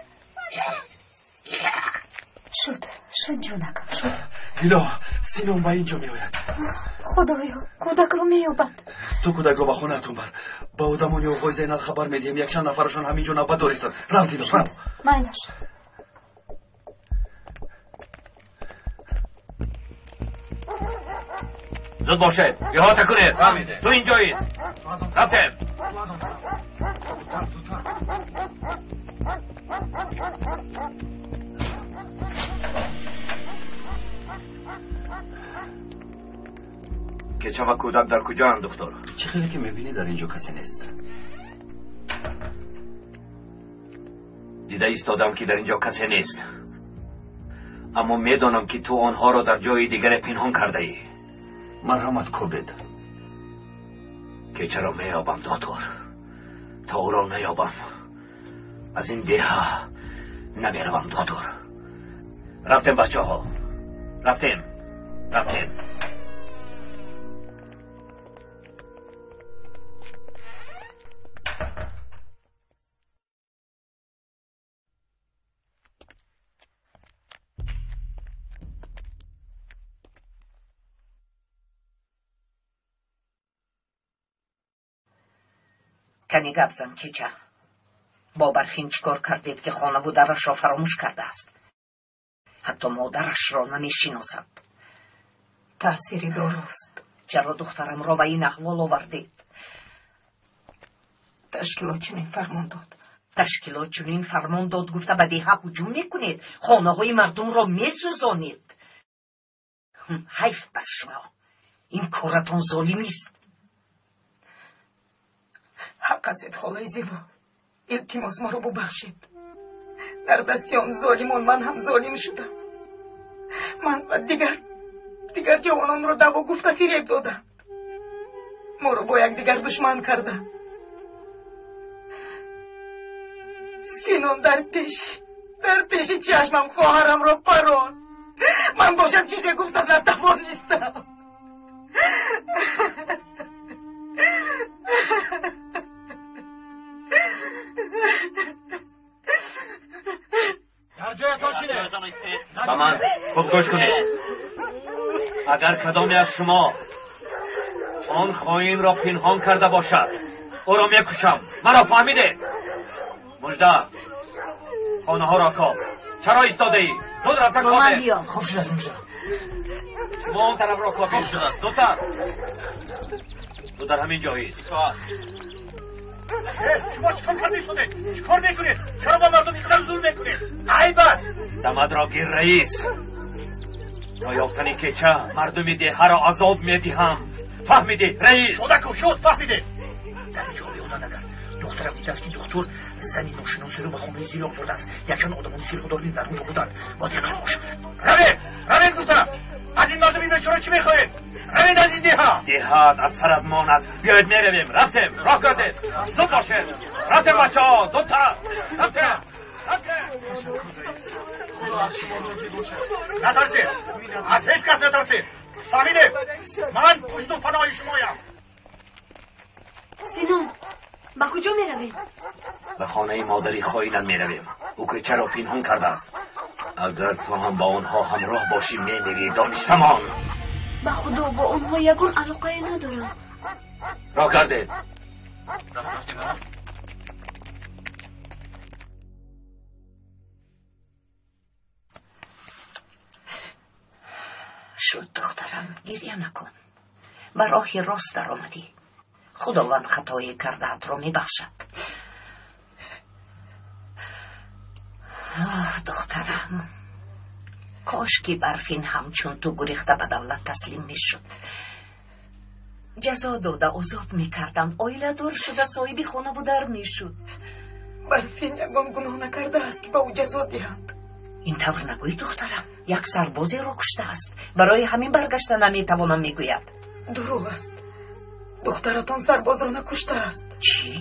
Шуд, шуд, ҷонакам, шуд. Дило, Синон ба ин ҷо меояд. Худоё, кӯдакро меёбад. Ту кӯдакро ба хонаатон бар. Ба одамони оғои Зайнал хабар медиҳем, якчанд нафарашон ҳамин ҷо навбат дористанд. Рав, Дило, рав. Майлаш. Зуд бошед, иҳота кунед. Ту инҷоист. Рафтем. Кеча ва кӯдак дар куҷоанд, духтур? Чӣ хеле ки мебинӣ, дар ин ҷо касе нест. Дида истодам ки дар инҷо касе нест. Аммо медонам ки ту онҳоро дар ҷои дигаре пинҳон кардаӣ. Марҳамат кобед. Кечаро меёбам, духтур. То ӯро наёбам, аз ин деҳа намеравам, духтур. Рафтем, бачаҳо. Рафтем. Рафтем. Кани гап зан, кеча. Бо Барфин чӣ кор кардед, ки хонаву дарашро фаромӯш кардааст? Ҳатто модарашро намешиносад. Таъсири доруст. Чаро духтарамро ба ин аҳвол овардед? Ташкилот чунин фармон дод. Ташкилот чунин фармон дод, гуфта ба деҳа ҳуҷум мекунед, хонаҳои мардумро месӯзонед. Ҳайф бар шумо. Ин коратон золимист. Ҳақ ҳастед, холаи Зило. Илтимос, маро бубахшед. Дар дасти он золимон ман ҳам золим шудам. Ман ва дигар ҷавононро даъво гуфта фиреб додам. Моро бо якдигар душман карданд. Синон дар пеши чашмам хоҳарамро паронд. Ман бошам чизе гуфта натавонистам. Ба ман хуб гӯш кунед. Агар кадоме аз шумо он хоинро пинҳон карда бошад, ӯро мекушам. Маро фаҳмидед? Мужда, хонаҳоро коб. Чаро истодаӣ? Зуд рафта кобе. Хуб шудааст, Мужда. Шумо он тарафро кобед. Зудтар. Ту дар ҳамин ҷо ист. Шумо чӣ кор карда истодед? Чӣ кор мекунед? Чаро ба мардум ин қадар зулм мекунед? Айб аст. Дамадро гир, раис. То ёфтани кеча мардуми деҳаро азоб медиҳам. Фаҳмидӣ, раис? Шудаку шуд, фаҳмидед. Дар ин ҷо биёданд агар. Духтарам дидааст, ки духтур зани ношиносеро ба хонаи Зило бурдааст. Якчанд одамони силоҳдор низ дар он ҷо буданд. Бо диққат бош. Равед, равед гуфтам. Аз ин мардуми бечора чӣ мехоҳед? Равед аз ин деҳа. Деҳат аз сарат монад. Биёед меравем. Рафтем. Роҳ кардед. Зуд бошед. Рафтем, бачаҳо. Зудтар. Рафтем. Рафтем. Худо аз шумо розӣ бошад. Натарсед. Аз ҳеҷ кас натарсед. Фаҳмидед? Ман пушту фанои шумоям. Синон, ба куҷо меравем? Ба хонаи модари хоинат меравем. Ӯ кӯчаро пинҳон кардааст. Агар ту ҳам ба онҳо ҳамроҳ бошӣ, мемирӣ. Донистамон. Ба худо, бо онҳо ягон алоқае надорам. Роҳ кардед. Шуд, духтарам, гиря накун. Ба роҳи рост даромадӣ. Худованд хатои кардаатро мебахшад. Оҳ, духтарам, кош ки Барфин ҳамчун ту гурехта ба давлат таслим мешуд. Ҷазо дода озод мекарданд, оиладор шуда соҳиби хонаву дар мешуд. Барфин ягон гуноҳ накардааст, ки ба ӯ ҷазо диҳанд. Ин тавр нагӯй, духтарам. Як сарбозеро куштааст. Барои ҳамин баргашта наметавонам, мегӯяд. Дурӯғ аст. Духтаратон сарбозро накуштааст. Чӣ?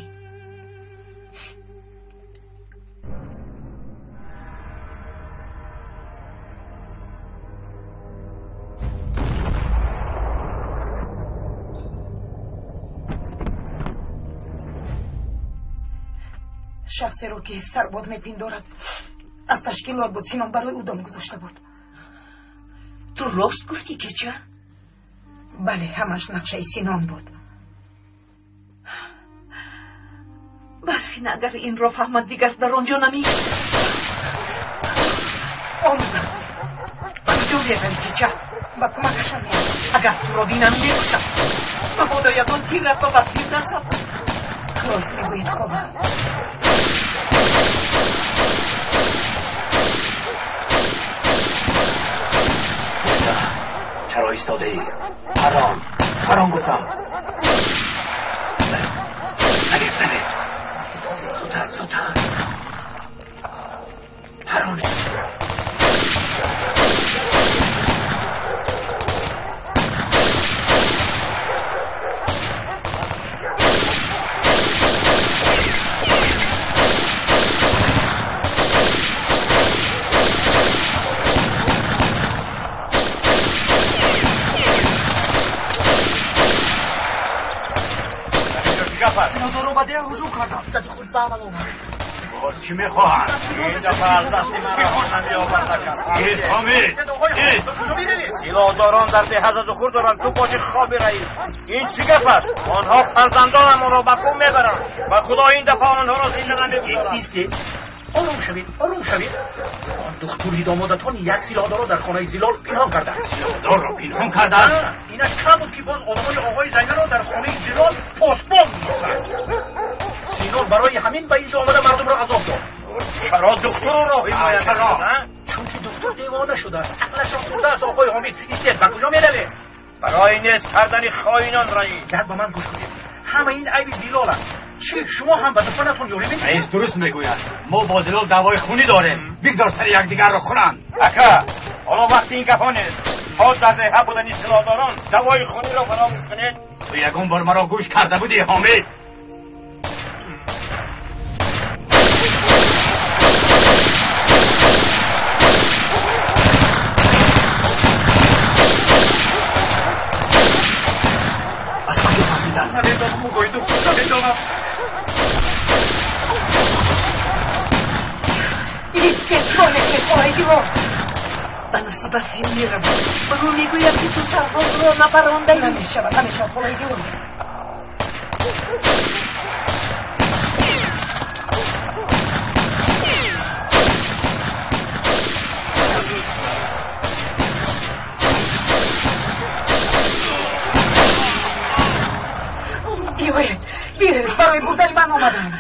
Шахсеро ки сарбоз мепиндорад, аз ташкилот буд. Синон барои ӯ дом гузошта буд. Ту рост гуфтӣ, кеча? Бале, ҳамаш нақшаи Синон буд. Барфин агар инро фаҳмад, дигар дар он ҷо намеистад. Омадам. Ба куҷо меравӣ, кеча? Ба кӯмакашон меравам. Агар туро бинам, мекушам. Мабодо ягон тир рафта ба тир расад. Рост мегӯед, хола. Чаро истодаӣ? Ҳаром, ҳаром гуфтам. Навед, навед. Зудтар, зудтар. мепаронем. Силоҳдорон ба деҳа ҳуҷум карданд. Заду хурд ба амал омад. Боз чӣ мехоҳанд? Ин дафъа аз дасти ман намеовард накард. Ист, Ҳомид! Ист! Силоҳдорон дар деҳа заду хурд доранд. Ту боши хоби раис. Ин чӣ гап аст? Онҳо фарзандонамонро ба кӯҳ мебаранд. Ба худо ин дафъа онҳоро зинда намегузоранд. Истед, ором шавед, ором шавед. Он духтури домодатон як силоҳдорро дар хонаи Зилол пинҳон кардааст. Силоҳдорро пинҳон кардааст? Инаш кам буд ки боз одамони оғои Зайналро дар хонаи Зилол посбон гузоштааст. Синон барои ҳамин ба инҷо омада мардумро азоб дод. Чаро духтурро ҳимоя Чаро? Чунки духтур девона шудааст, ақлашро хӯрдааст. Оғои Ҳомид, истед, ба куҷо меравед? Барои нест кардани хоинон, раис. Як ба ман гӯш кунед. Ҳама ин айби Зилол аст. Чӣ, шумо ҳам ба душманатон ёрӣ медиҳед? Раис дуруст мегӯяд. Мо бо Зилол даъвои хунӣ дорем. Бигзор сари якдигарро хӯранд. Ака, ҳоло вақти ин гапҳо нест. То дар деҳа будани силоҳдорон даъвои хуниро фаромӯш кунед. Ту ягон бор маро гӯш карда будӣ, Ҳомид? Аз куҷо фаҳмиданд? Намедонам, оғои духтур, намедонам. Истед, чӣ кор мекунед, холаи Зилол? Ба носибат филм меравам. Ба ӯ мегӯям, ки ту чарбозро напарондаӣ. Намешавад, намешавад, холаи Зилол. Биёед, биёед, барои бурдани ман омаданд.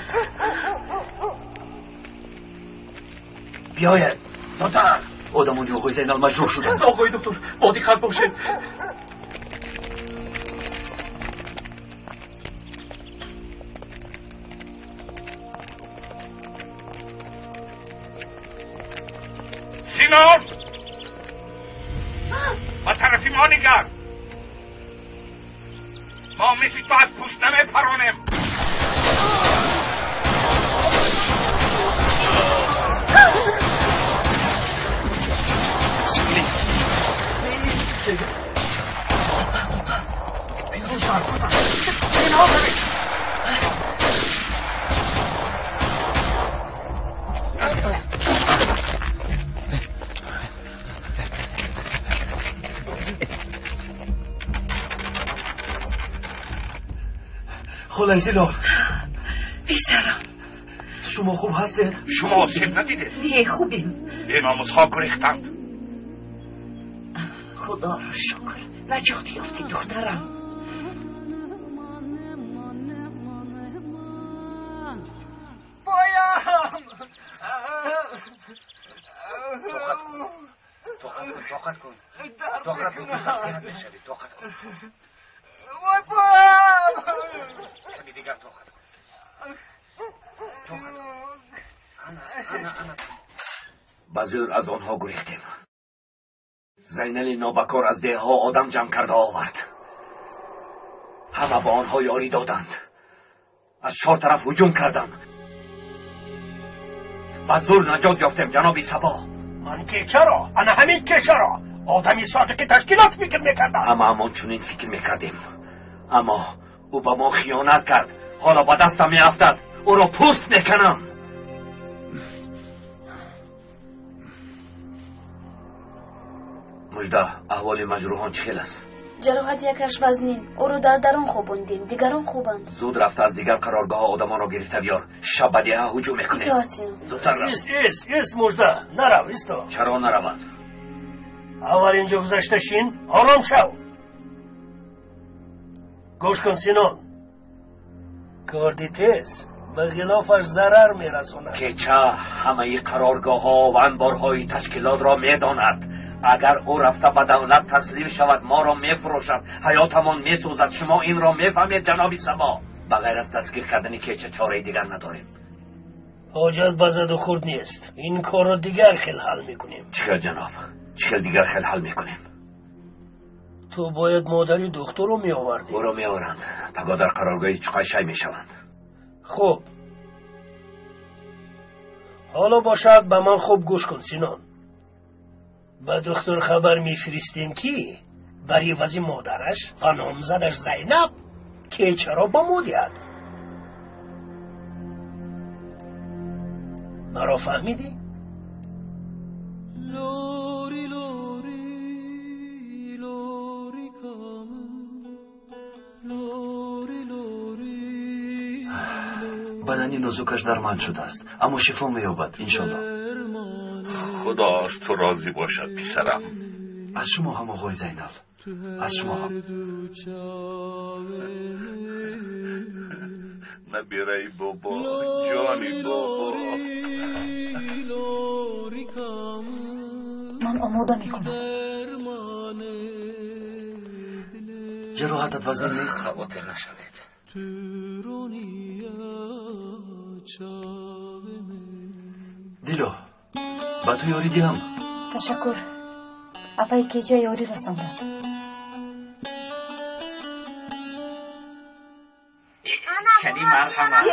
Биёед, зудтар. Одамони оғои Зайнал маҷрӯҳ шуданд. Оғои духтур, бо диққат бошед. Синон! Ба тарафи мо нигар. Мо мисли ту аз пушт намепаронем. Зудтар, зудтар. Пинҳон шавед, зудтар. Пинҳон шавед. Холаи Зилол, Писарам, шумо хуб ҳастед? Шумо осеб надидед? Не, хубем. Беномусҳо гурехтанд. Худоро шукр, наҷот ёфтӣ, духтарам. Поям! Тоқат кун, тоқат кун, тоқат кун, тоқат кун, дӯстам, сеҳат мешавӣ, тоқат кун. Вой, поям! Ками дигар тоқат кун, тоқат кун. Ана, ана, ана. Ба зӯр аз онҳо гурехтем. Зайнали нобакор аз деҳҳо одам ҷамъ карда овард. Ҳама ба онҳо ёрӣ доданд. Аз чор тараф ҳуҷум карданд. Ба зӯр наҷот ёфтем, ҷаноби Сабо. Ман кечаро, ана ҳамин кечаро одами содиқи ташкилот фикр мекардам. Ҳамаамон чунин фикр мекардем. Аммо ӯ ба мо хиёнат кард. Ҳоло ба дастам меафтад. Ӯро пӯст меканам. Мужда, аҳволи маҷрӯҳон чӣ хел аст? Ҷароҳати якаш вазнин. Ӯро дар дарун хобондем, дигарон хубанд. Зуд рафта аз дигар қароргоҳҳо одамонро гирифта биёр. Шаб ба деҳа ҳуҷум мекунем. Итоат, Синон. Зудтар рав. Ист, ист, ист, Мужда, нарав, исто. Чаро наравад? Аввал инҷо гузашта шин, ором шав. Гӯш кун, Синон. Корди тез ба ғилофаш зарар мерасонад. Кеча ҳамаи қароргоҳҳо ва анборҳои ташкилотро медонад. Агар ӯ рафта ба давлат таслим шавад, моро мефурӯшад, ҳаётамон месӯзад. Шумо инро мефаҳмед, ҷаноби Сабо? Ба ғайр аз дастгир кардани кеча чораи дигар надорем. Ҳоҷат ба заду хурд нест. Ин корро дигар хел ҳал мекунем. Чӣ хел ҷаноб? Чӣ хел дигар хел ҳал мекунем? Ту бояд модари духтурро меовардӣ. Ӯро меоранд. Пагоҳ дар қароргоҳи Чуқай шай мешаванд. Хуб. Ҳоло бошад ба ман хуб гӯш кун, Синон. Ба духтур хабар мефиристем ки бар ивази модараш ва номзадаш Зайнаб кечаро ба мо диҳад. Маро фаҳмидӣ? Бадани нозукаш дарманд шудааст, аммо шифо меёбад, иншоллоҳ. Худо аз ту розӣ бошад, писарам. Аз шумо ҳам, оғои Зайнал, аз шумо ҳам. Набираи бобо, ҷони бобо. Ман омода мекунам. Ҷароҳатат вазнин нест? Хавотир нашавед. Дило, ба ту ёрӣ диҳам? Ташаккур. Апаи кеча ёрӣ расонданд. Кани марҳамат,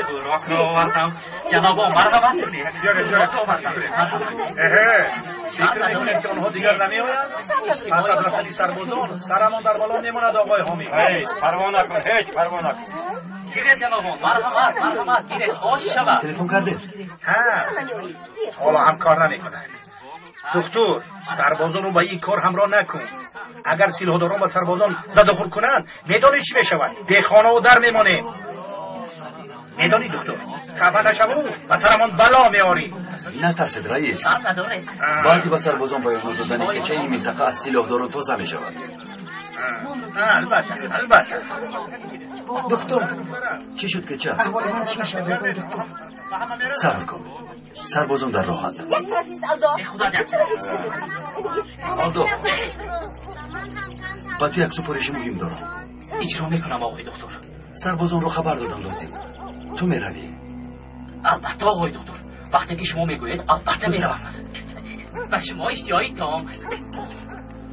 хӯрокро овардам. Ҷанобо, марҳамат. Фикр мекунед ки онҳо дигар намеоянд? Пас аз рафтани сарбозон сарамон дар бало мемонад, оғои ҳомӣ. Ҳеҷ парво накун, ҳеҷ парво накун. Гиред ҷанобон, марҳамат, марҳамат, гиред, ош шавад. Телефон кардед? Ҳа, ҳоло ҳам кор намекунад. Духтур, сарбозонро ба ин кор ҳамроҳ накун. Агар силоҳдорон ба сарбозон задухӯр кунанд, медонӣ чӣ мешавад? Бехонаву дар мемонем. Медонӣ духтур, хафа нашаву ба сарамон бало меорӣ. Натарсед, раис. Баъди ба сарбозон баёнот додани кечаи ин минтақа аз силоҳдорон тоза мешавад. Албатта, албатта. Духтур, чӣ шуд кеча? Аҳволи ман чӣ мешавад, духтур? Сабр кун. Сарбозон дар роҳанд. Як тараф ист, Алдо. Чаро ҳеҷ намегӯӣ? Алдо, ба ту як супориши муҳим дорам. Иҷро мекунам, оғои духтур. Сарбозонро хабар додам лозим. Ту меравӣ? Албатта, оғои духтур. Вақте ки шумо мегӯед, албатта меравам. Ба шумо иштиҳои том.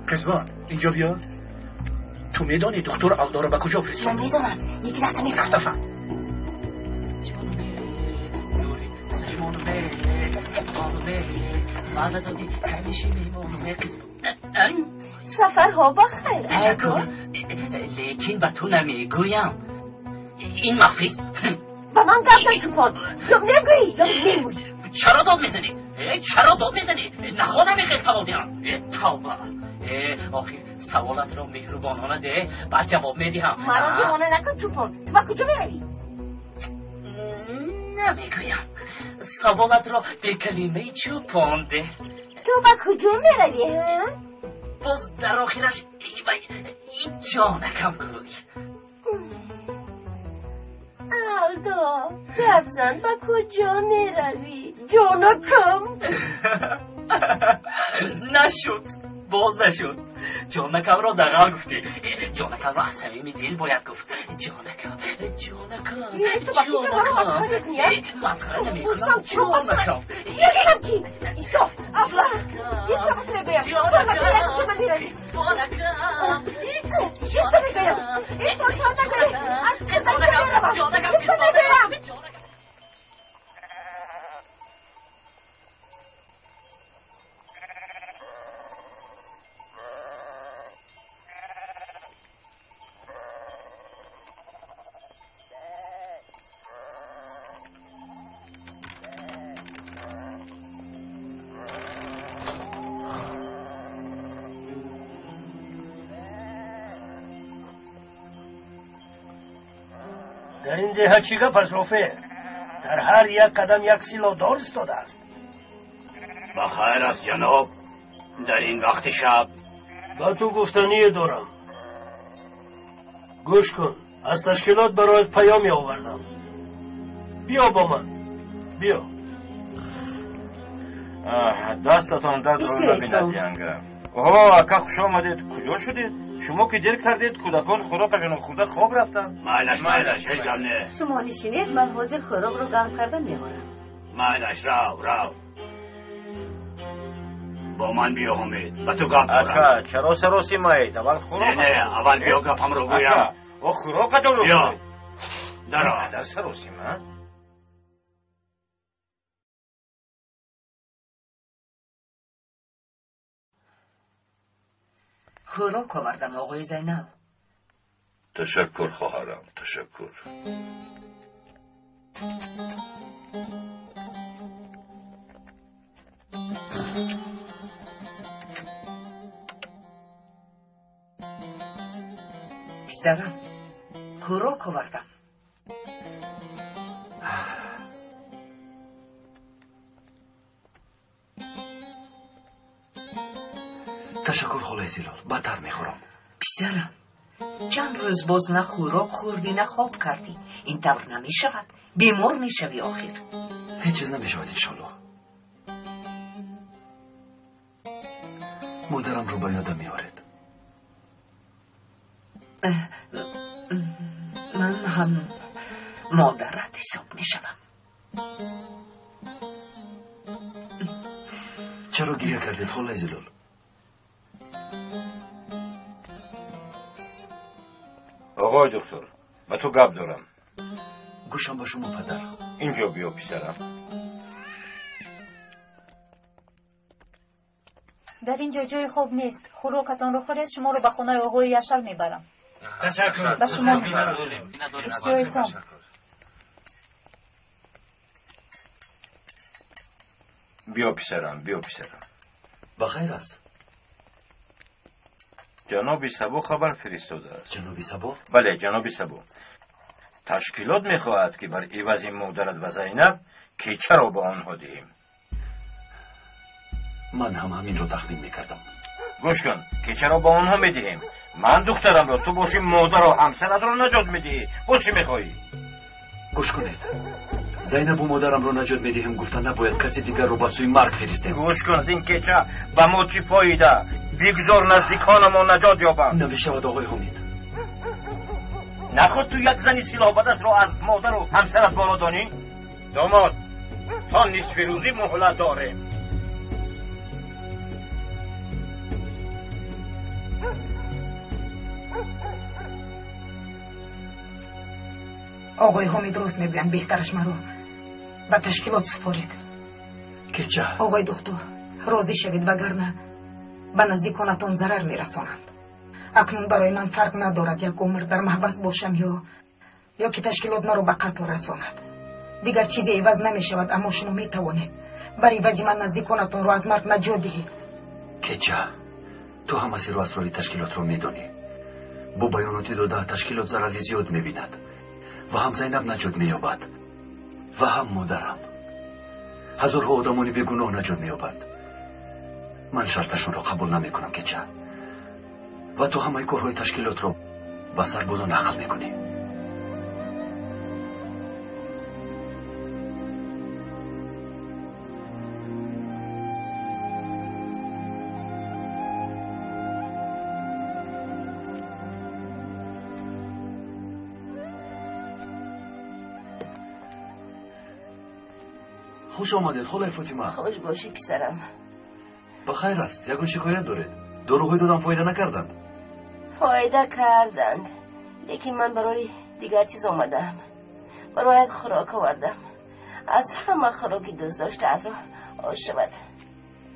Қизбон, инҷо биё. Ту медонӣ духтур Алдоро ба куҷо фиристод? Ман медонам. Яки лаҳза мефаҳмам. Рафта фаҳм. Сафарҳо ба хайр. Ташаккур, лекин ба ту намегӯям. Ин махфист. Ба ман гап зан, чӯпон. Ё мегӯӣ, ё мемурӣ. Чаро дод мезанӣ? Чаро дод мезанӣ? Нахоҳам хел савол диҳам. Тавба. Охир саволатро меҳрубонона де, баъд ҷавоб медиҳам. Маро девона накун, чӯпон. Ту ба куҷо меравӣ? Намегӯям. Саволатро бе калимаи чӯпон де. Ту ба куҷо меравӣ? Боз дар охираш ҷонакам гӯй. Алдо, гап зан, ба куҷо меравӣ? Ҷонакам. Нашуд, боз нашуд. Ҷонакамро дағал гуфтӣ. Ҷонакамро аз самими дил бояд гуфт. Ҷонакам, ҷонакам, ҷонакам. Масхара намекунам, ҷонакам. Медонам ки. Исто, абла. Исто, ба ту мегӯям. Ҷонакам, куҷо меравӣ? Исто мегӯям. Исто, ҷонакам. Аз куҷо меравам? Исто мегӯям. Дар ин деҳа чӣ гап аст, Рофеъ? Дар ҳар як қадам як силоҳдор истодааст. Ба хайр аст, ҷаноб. Дар ин вақти шаб ба ту гуфтание дорам. Гӯш кун, аз ташкилот бароят паёме овардам. Биё бо ман, биё. Дастатон дардро набинад, янга. Оҳо, ака, хуш омадед. Куҷо шудед? Шумо ки дер кардед, кӯдакон хӯрокашонро хӯрда хоб рафтанд. Майлаш, майлаш, ҳеҷ гап не. Шумо нишинед, ман ҳозир хӯрокро гарм карда меорам. Майлаш, рав, рав. Бо ман биё, Ҳомид, ба ту гап дорам. Ака, чаро саросимаед? Аввал хӯрок. Не, не, аввал биё гапамро гӯям. О, хӯрокатонро биё. Даро. Қадар саросима? Хӯрок овардам, оғои Зайнал. Ташаккур, хоҳарам, ташаккур. Писарам, хӯрок овардам. Ташаккур, холаи Зилол, баъдтар мехӯрам. Писарам, чанд рӯз боз на хӯрок хӯрдӣ, на хоб кардӣ. Ин тавр намешавад, бемор мешавӣ охир. Ҳеҷ чиз намешавад, иншоллоҳ. Модарамро ба ёдам меоред. Ман ҳам модарат ҳисоб мешавам. Чаро гиря кардед, холаи Зилол? Оғои доктор, ба ту гап дорам. Гӯшам ба шумо, падар. Инҷо биё, писарам. Дар ин ҷо ҷои хоб нест. Хӯрокатонро хӯред, шуморо ба хонаи оғои Яшар мебарам. Ташаккур. Ба шумо иштиҳои том. Биё, писарам, биё, писарам. Ба хайр аст? Ҷаноби Сабо хабар фиристодааст. Ҷаноби Сабо? Бале, ҷаноби Сабо. Ташкилот мехоҳад, ки бар ивази модарат ва Зайнаб кечаро ба онҳо диҳем. Ман ҳам ҳаминро тахмин мекардам. Гӯш кун, кечаро ба онҳо медиҳем. Ман духтарамро, ту бошӣ модару ҳамсаратро наҷот медиҳӣ. Боз чӣ мехоҳӣ? Гӯш кунед, Зайнабу модарамро наҷот медиҳем гуфта набояд каси дигарро ба сӯи марг фиристем. Гӯш кун, аз ин кеча ба мо чӣ фоида? Бигзор наздиконамон наҷот ёбанд. Намешавад, оғои Ҳомид. Наход ту як зани силоҳбадастро аз модару ҳамсарат боло донӣ? Домод, то нисфи рӯзӣ муҳлат дорем. Оғои Ҳомид рост мегӯянд, беҳтараш маро ба ташкилот супоред. Кеча. Оғои духтур, розӣ шавед, вагарна ба наздиконатон зарар мерасонанд. Акнун барои ман фарқ надорад як умр дар маҳбас бошам ё ки ташкилот маро ба қатл расонад. Дигар чизе иваз намешавад, аммо шумо метавонед бар ивази ман наздиконатонро аз марг наҷот диҳед. Кеча, ту ҳама сиру асрори ташкилотро медонӣ. Бо баёноти дода ташкилот зарари зиёд мебинад ва ҳам Зайнаб наҷот меёбад ва ҳам модарам. Ҳазорҳо одамони бегуноҳ наҷот меёбанд. Ман шарташонро қабул намекунам, кеча. Ва ту ҳамаи корҳои ташкилотро ба сарбозон нақл мекунӣ. Хуш омадед, холаи Фотима. Хуш бошӣ, писарам. Ба хайр аст, ягон шикоят доред? Доруҳои додам фоида накарданд? Фоида карданд, лекин ман барои дигар чиз омадаам. Барояд хӯрок овардам. Аз ҳама хӯроки дӯстдоштаатро ош шавад.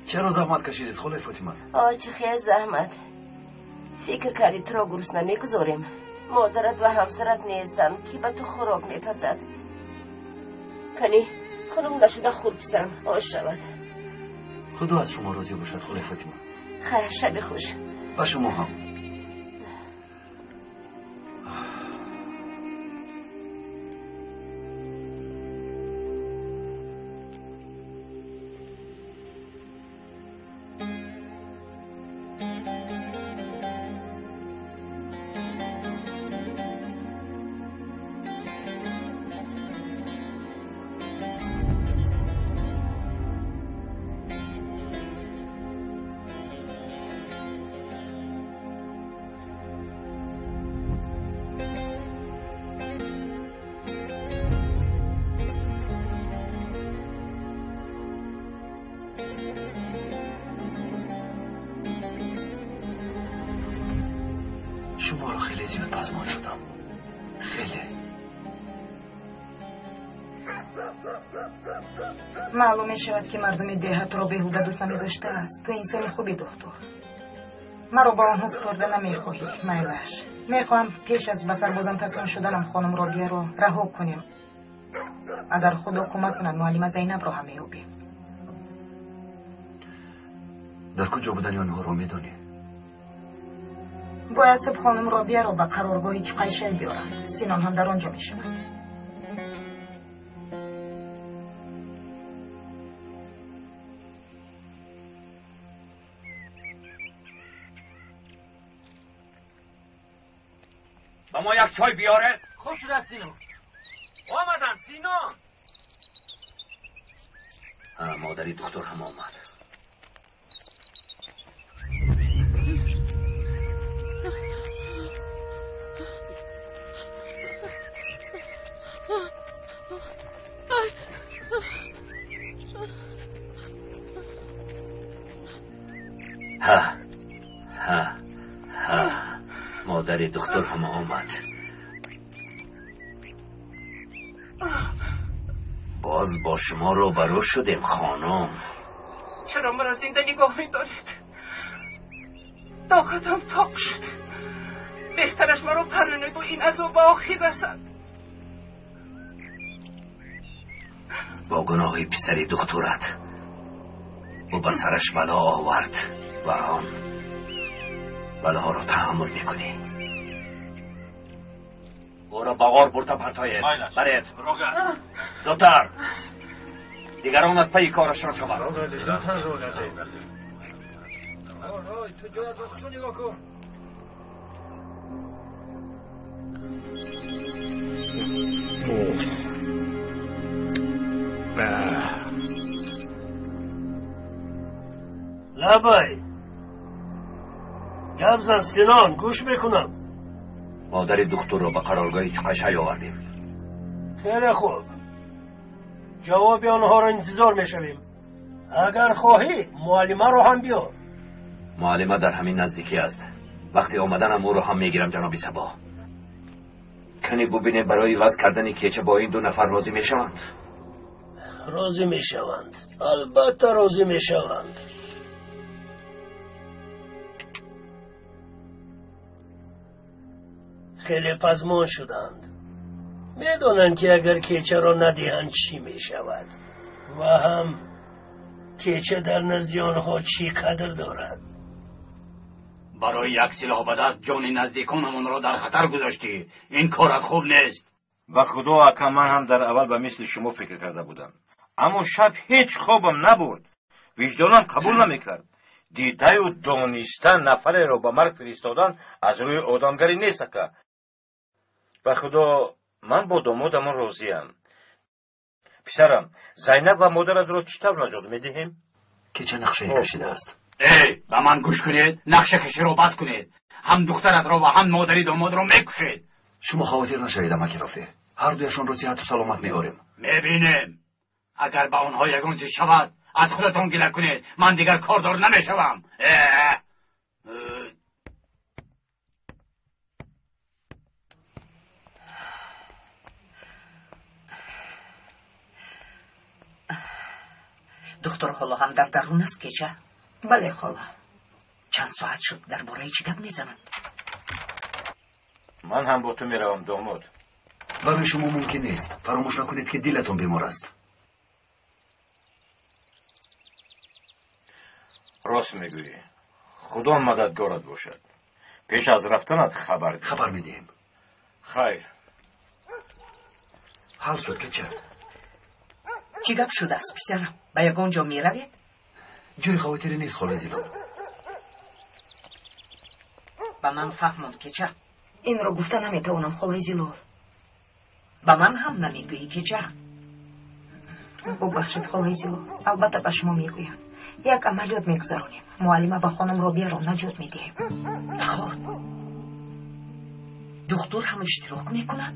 Чаро заҳмат кашидед, холаи Фотима? О, чӣ хел заҳмат! Фикр кардӣ туро гурусна мегузорем? Модарат ва ҳамсарат нестанд, ки ба ту хӯрок мепазад. Кани хунук нашуда хӯр, писарам, ош шавад. Худо аз шумо розӣ бошад, холаи Фотима. Хайр, шаби хуш. Ба шумо ҳам. Хеле зиёд пазмон шудам. Хеле. Маълум мешавад, ки мардуми деҳа туро беҳуда дӯст намедоштааст. Ту инсони хуби, духтур. Маро ба онҳо супурда намехоҳӣ, майлаш. Мехоҳам пеш аз ба сарбозам таслим шуданам хонум Робияро раҳо кунем. Агар Худо кӯмак кунад, муаллима Зайнабро ҳам меёбем. Дар куҷо будани онҳоро медонӣ? Бояд субҳ хонум Робияро ба қароргоҳи Чуқайшай биёрам. Синон ҳам дар он ҷо мешавад. Ба мо як чой биёре. Хуб шудааст, Синон. Омадан, Синон. Модари духтур ҳам омад. Ҳа, ҳа, ҳа, модари духтур ҳам омад. Боз бо шумо рӯбарӯ шудем, хонум. Чаро маро зинда нигоҳ медоред? Тоқатам тоқ шуд. Беҳтараш маро паронеду ин азоб ба охир расад. Бо гуноҳи писари духтурат ӯ ба сараш бало овард ва он балоҳоро таҳаммул мекунӣ. Ӯро ба ғор бурда партоед. Баред. Зудтар. Дигарон аз пайи корашон шаванд. Ту ҷоятро хушо нигоҳ кун. Лабай. Гап зан, Синон, гӯш мекунам. Модари духтурро ба қароргоҳи Чуқайшай овардем. Хеле хуб. Ҷавоби онҳоро интизор мешавем. Агар хоҳӣ, муаллимаро ҳам биёр. Муаллима дар ҳамин наздикӣ аст. Вақти омаданам ӯро ҳам мегирам, ҷаноби Сабо. Кани бубинем, барои ваз кардани кеча бо ин ду нафар розӣ мешаванд? Розӣ мешаванд. Албатта розӣ мешаванд. Хеле пазмон шуданд. Медонанд, ки агар кечаро надиҳанд, чӣ мешавад ва ҳам кеча дар назди онҳо чӣ қадр дорад. Барои як силоҳ ба даст ҷони наздиконамонро дар хатар гузоштӣ. Ин корат хуб нест. Ба Худо, ака, ман ҳам дар аввал ба мисли шумо фикр карда будам, аммо шаб ҳеҷ хобам набурд. Виҷдонам қабул намекард. Дидаю дониста нафареро ба марг фиристодан аз рӯи одамгарӣ нест, ака. Ба Худо, ман бо домодамон розиям. Писарам, Зайнаб ва модаратро чӣ тавр наҷот медиҳем? Кеча нақшае кашидааст. Эй, ба ман гӯш кунед, нақшакаширо бас кунед. Ҳам духтаратро ва ҳам модари домодро мекушед. Шумо хавотир нашавед, амаки Рофеъ. Ҳар дуяшонро сиҳату саломат меорем. Мебинем. Агар ба онҳо ягон чиз шавад, аз худатон гила кунед. Ман дигар кордор намешавам. Духтур ҳоло ҳам дар дарун аст, кеча? Бале, хола. Чанд соат шуд, дар бораи чӣ гап мезананд? Ман ҳам бо ту меравам, домод. Барои шумо мумкин нест. Фаромӯш накунед, ки дилатон бемор аст. Рост мегӯӣ. Худо мададгорат бошад. Пеш аз рафтанат хабар диҳ. Хабар медиҳем. Хайр. Ҳал шуд, кеча. Чӣ гап шудааст, писарам? Ба ягон ҷо меравед? Ҷои хавотире нест, холаи Зилол. Ба ман фаҳмон, кеча. Инро гуфта наметавонам, холаи Зилол. Ба ман ҳам намегӯӣ, кеча? Бубахшед, холаи Зилол. Албатта ба шумо мегӯям. Як амалиёт мегузаронем. Муаллима ба хонум Робияро наҷот медиҳем. Наход, духтур ҳам иштирок мекунад?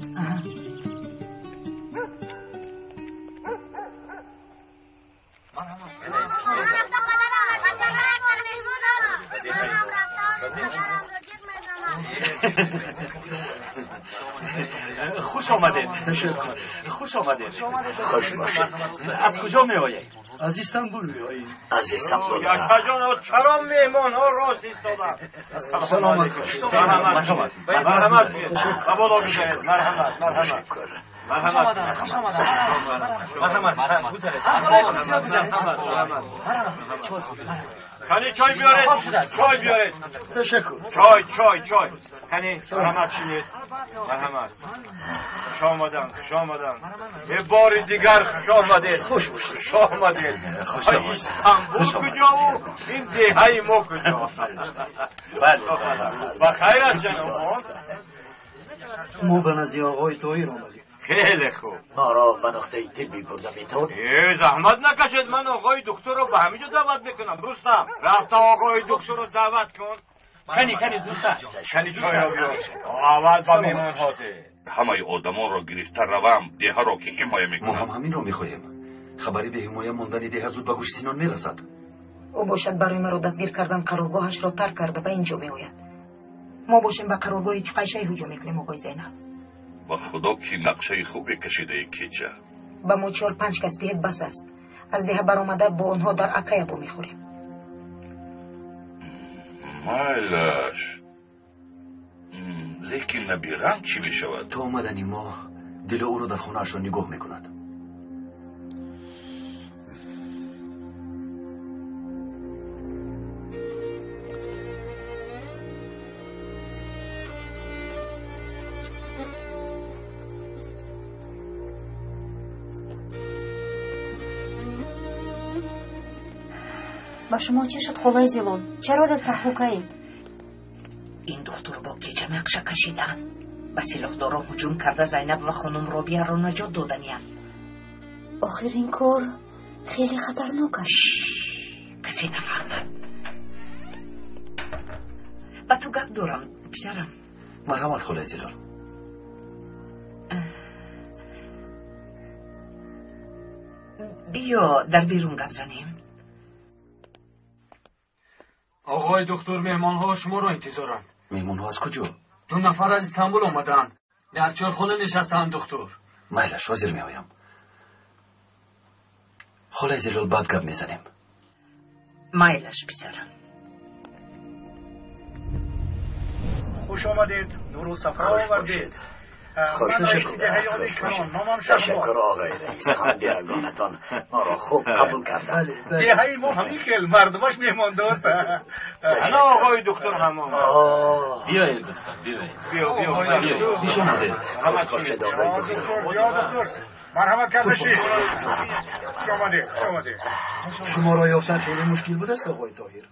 Хуш омадед. Ташаккур. Хуш омадед. Хуш бошед. Аз куҷо меоед? Аз Истанбул меоем. Аз Истанбул. Яшарҷон, чаро меҳмонҳо рост истоданд? Саломат бошед. Марҳамат. Марҳамат. Қабул бигиред. Марҳамат. Марҳамат. Марҳамат. Хуш омадам. Марҳамат. Гузаред. Марҳамат. Кани чой биёред. Чой биёред. Ташаккур. Чой, чой, чой. Кани марҳамат шинед. Марҳамат. Хуш омадан, хуш омадан. Е бори дигар хуш омадед. Хуш бошед. Хуш омадед. Истанбул куҷову ин деҳаи мо куҷо? Бале. Ба хайр аст ҷанобон. Мо ба назди оғои Тоҳир омадем. Хеле хуб. Моро ба нуқтаи тиббӣ бурда метавонед? Э, заҳмат накашед, ман оғои духтурро ба ҳамин ҷо даъват мекунам. Рустам, рафта оғои духтурро даъват кун. Кани, кани, зудтар. Кани чойро биёр. Аввал ба меҳмонҳо де. Ҳамаи одамонро гирифта равам, деҳаро ки ҳимоя Мо мекунад? ҳам ҳаминро мехоҳем. Хабари беҳимоя мондани деҳа зуд ба гӯши Синон мерасад. Ӯ бошад барои маро дастгир кардан қароргоҳашро тарк карда ба ин ҷо меояд. Мо бошем ба қароргоҳи Чуқайшай ҳуҷум мекунем, оғои Зайнаб. Ба худо ки нақшаи хубе кашидаи, кеча. Ба мо 4-5 кас диҳед, бас аст. Аз деҳа баромада бо онҳо дар Акая вомехӯрем. Майлаш, лекин набирам чӣ мешавад? То омадани мо Дило ӯро дар хонаашон нигоҳ мекунад. Ба шумо чӣ шуд, холаи Зилол? Чаро дар таҳлукаед? Ин духтур бо кеча нақша кашидаанд. Ба силоҳдорон ҳуҷум карда Зайнаб ва хонум Робияро наҷот доданианд. Охир ин кор хеле хатарнок аст. Касе нафаҳмад. Ба ту гап дорам, писарам. Марҳамат, холаи Зилол. Биё дар берун гап занем. Оғои духтур, меҳмонҳо шуморо интизоранд. Меҳмонҳо аз куҷо? 2 нафар аз Истанбул омадаанд. Дар чойхона нишастаанд, духтур. Майлаш, ҳозир меоям. Холаи Зилол, баъд гап мезанем. Майлаш, писарам. Хуш омадед, нуру сафар овардед. Хуш ташаккур, оғои раис. Ҳамдиагонатон моро хуб қабул карданд. Деҳаи мо ҳамин хел мардумаш меҳмондост. Ана оғои духтур ҳамон. Биёед, духтур, биёед. Биё, биё, Хуш омадед. Хуш бошед, оғои духтур. Биё, духтур, марҳамат карда шид. Хуш омадед, хуш омадед. Шуморо ёфтан хеле мушкил будааст, оғои Тоҳир.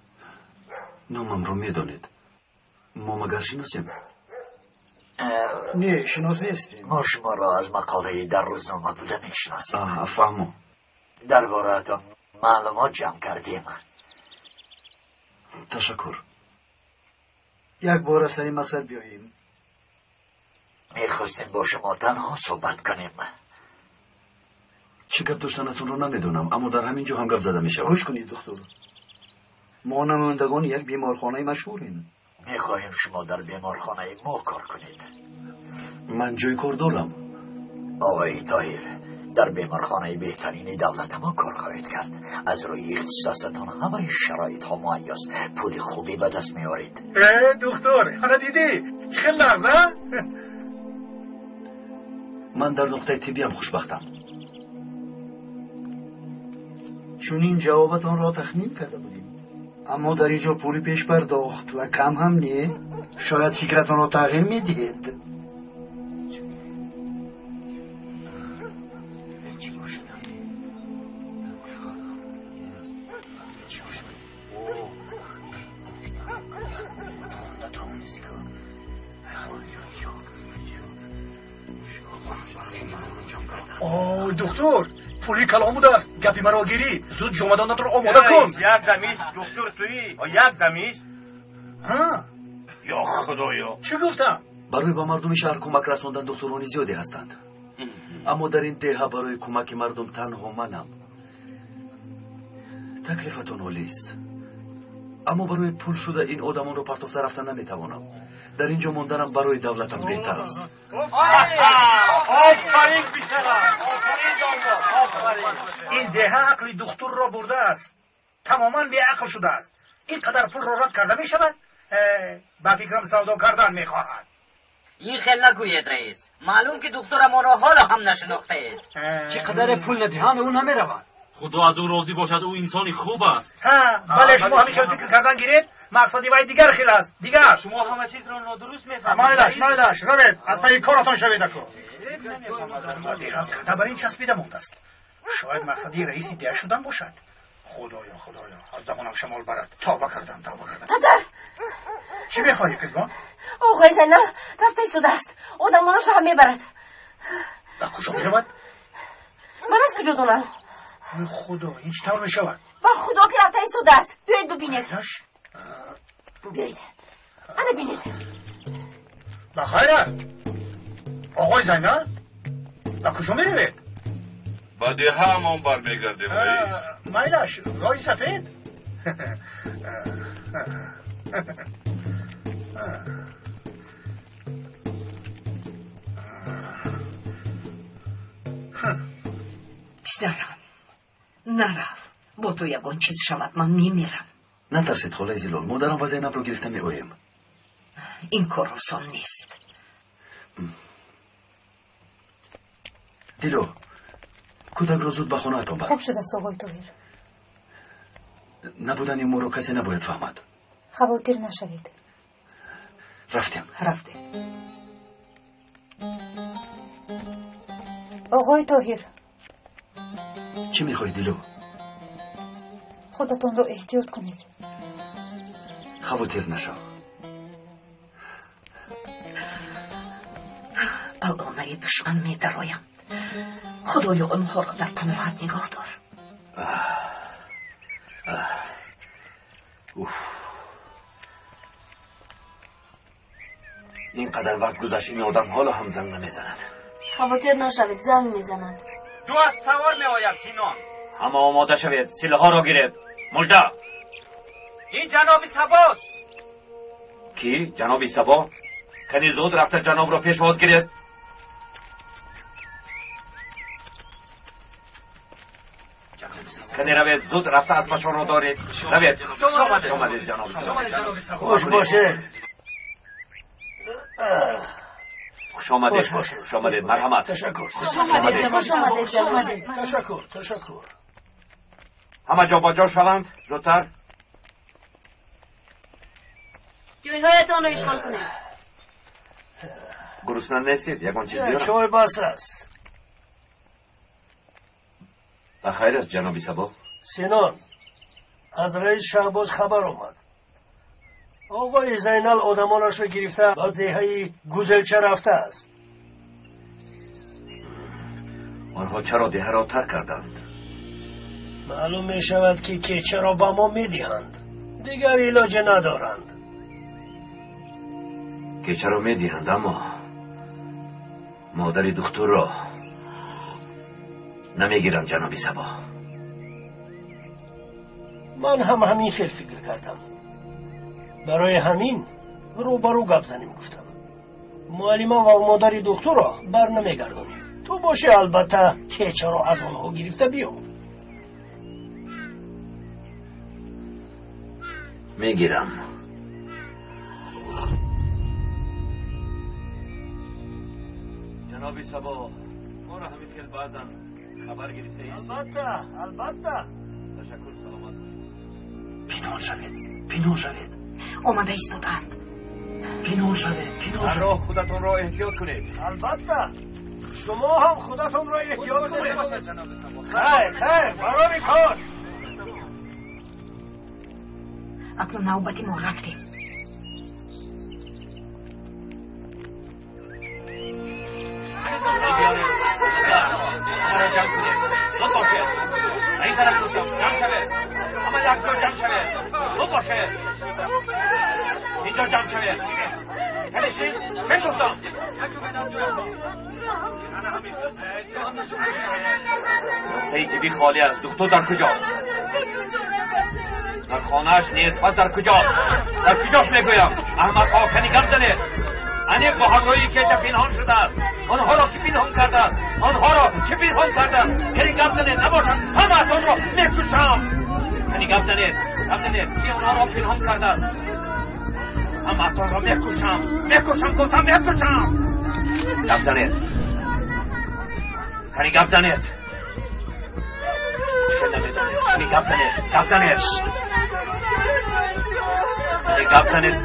Номамро медонед. Мо магар шиносем? Не, шинос нестем. Мо шуморо аз мақолаи дар рӯзнома буда мешиносем. Фаҳмо. Дар бораатон маълумот ҷамъ кардем. Ташаккур. Як бор аз сари мақсад биёем. Мехостем бо шумо танҳо суҳбат кунем. Чӣ гап доштанатонро намедонам, аммо дар ҳамин ҷо ҳам гап зада мешавад. Гӯш кунед, духтур. Мо намояндагони як беморхонаи машҳурем. Мехоҳем шумо дар беморхонаи мо кор кунед. Ман ҷои кор дорам. Оғои Тоҳир, дар беморхонаи беҳтарини давлати мо кор хоҳед кард. Аз рӯи ихтисосатон ҳамаи шароитҳо муҳайёст. Пули хубе ба даст меоред. Э, духтур, ана дидӣ? Чӣ хел нағз, а? Ман дар нуқтаи тиббиам хушбахтам. Чунин ҷавобатонро тахмин карда будем. Аммо дар ин ҷо пули пешпардохт ва кам ҳам не. Шояд фикратонро тағйир медиҳед. Ой, духтур, пули калон будааст. Гапи маро гирӣ. Зуд ҷомадонатро омода кун. Як дамист, духтур, туӣ? Як дамист? Ё худоё! Чӣ гуфтам? Барои ба мардуми шаҳр кӯмак расондан духтурони зиёде ҳастанд. Аммо дар ин деҳа барои кӯмаки мардум танҳо манам. Таклифатон олист. Аммо барои пул шуда ин одамонро партофта рафта наметавонам. Дар ин ҷо монданам барои давлатам беҳтар аст. Офарин писарам, офарин домод, офарин. Ин деҳа ақли духтурро бурдааст, тамоман беақл шудааст. Ин қадар пулро рад карда мешавад? Ба фикрам савдо кардан мехоҳад. Ин хел нагӯед, раис. Маълум ки духтурамонро ҳоло ҳам нашинохтаед. Чӣ қадаре пул надиҳанд, ӯ намеравад. Худо аз ӯ розӣ бошад, ӯ инсони хуб аст. Бале, шумо ҳамин хел фикр кардан гиред, мақсади вай дигар хел аст, дигар. Шумо ҳама чизро нодуруст мефаҳмед. Майлаш, майлаш, равед, аз пайи коратон шавед ако. Деҳам када бар ин часпида мондааст. Шояд мақсади раиси деҳа шудан бошад. Худоё, худоё, аз дамонам шамол барад. Тавба кардам, тавба кардам. Падар! Чӣ мехоҳӣ, қизбон? Оғои Зайнал рафта истодааст. Одамонашро ҳам мебарад. Ба куҷо меравад? Ман аз куҷо донам? Ой худо, ин чӣ тавр мешавад? Ба худо ки рафта истодааст. Биёед бибинед. Биёед. Ана бинед. Ба хайр аст. Оғои Зайнал, ба куҷо меравед? Ба деҳаамон бармегардем, раис. Майлаш, роҳи сафед. Писарам, нарав. Бо ту ягон чиз шавад, ман мемирам. Натарсед, холаи Зилол, модарам ва Зайнабро гирифта меоем. Ин кор осон нест. Дило, кӯдакро зуд ба хонаатон бар. Хуб шудааст, оғои Тоҳир. Набудани моро касе набояд фаҳмад. Хавотир нашавед. Рафтем. Рафтем. Оғои Тоҳир. Чӣ мехоҳӣ, Дило? Худатонро эҳтиёт кунед. Хавотир нашав. Ба лонаи душман медароям. Худоё, онҳоро дар паноҳат нигоҳ дор. Ин қадар вақт гузашт, ин одам ҳоло ҳам занг намезанад. Хавотир нашавед, занг мезанад. Ду асп савор меояд, Синон. Ҳама омода шавед, силоҳҳоро гиред. Мужда. Ин ҷаноби Сабост. Кӣ? Ҷаноби Сабо? Кани зуд рафта ҷанобро пешвоз гиред. Кани равед, зуд рафта асбашонро доред. Равед. Хуш омадед, ҷаноби Сабо. Хуш бошед. Хуш омадед. Хуш омадед. Марҳамат. Ташаккур. Хуш омадед, ҷаноб. Ташаккур, ташаккур. Ҳама ҷо ба ҷо шаванд, зудтар. Ҷойҳоятонро ишғол кунед. Гурусна нестед? Ягон чиз биёрам? Чой бас аст. Ба хайр аст, ҷаноби Сабо. Синон, аз раис Шаҳбоз хабар омад. Оғои Зайнал одамонашро гирифта ба деҳаи Гузелча рафтааст. Онҳо чаро деҳаро тарк карданд? Маълум мешавад, ки кечаро ба мо медиҳанд. Дигар илоҷе надоранд. Кечаро медиҳанд, аммо модари духтурро намегиранд, ҷаноби Сабо. Ман ҳам ҳамин хел фикр кардам. Барои ҳамин рӯбарӯ гап занем гуфтам. Муаллима ва модари духтурро бар намегардонем. Ту бошӣ, албатта, кечаро аз онҳо гирифта биё. Мегирам. Ҷаноби Сабо, моро ҳамин хел баъзан хабар гирифта истед. Албатта, албатта. Ташаккур, саломат бошед. Пинҳон шавед, пинҳон шавед. Омада истодаанд. Пинҳон шавед, пинҳон шавед. Роҳ худатонро эҳтиёт кунед. Албатта. Шумо ҳам худатонро эҳтиёт кунед. Хайр, хайр, барори кор. Акнун навбати мо, рафтем. ҷамъ кунед. Зуд бошед. Ба ин тараф гуфтам, ҷамъ шавед. Ҳама якҷо ҷамъ шавед. Зуд бошед. Инҷо ҷамъ шавед. Кани шин, шин гуфтам. Нуқтаи тиббӣ холӣ аст. Духтур дар куҷост? Дар хонааш нест, пас дар куҷост? Дар куҷост мегӯям? Аҳмақҳо, кани гап занед. Аниқ бо ҳамроҳии кеча пинҳон шудааст. Онҳоро ки пинҳон кардааст? Онҳоро ки пинҳон кардааст? Кани гап занед, набошад ҳамаатонро мекушам. Кани гап занед, гап занед, ки онҳоро пинҳон кардааст? Ҳамаатонро мекушам, мекушам, гуфтам мекушам. Гап занед, кани гап занед. Чӣ намедонед? Кани гап занед, гап занед, кани гап занед.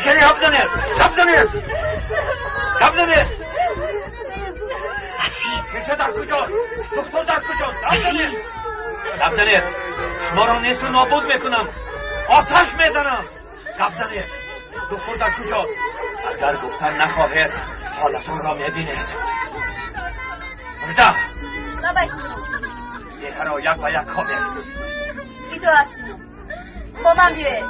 Кани гап занед, гап занед, гап занед. Кеша дар куҷост? Духтур дар куҷост? Гап занед, гап занед. Шуморо несту нобуд мекунам, оташ мезанам. Гап занед. Духтур дар куҷост? Агар гуфтан нахоҳед, ҳолатонро мебинед. Мужда! Лабай, Синон. Деҳаро як ба як кобед. Итоат, Синон. Бо ман биёед.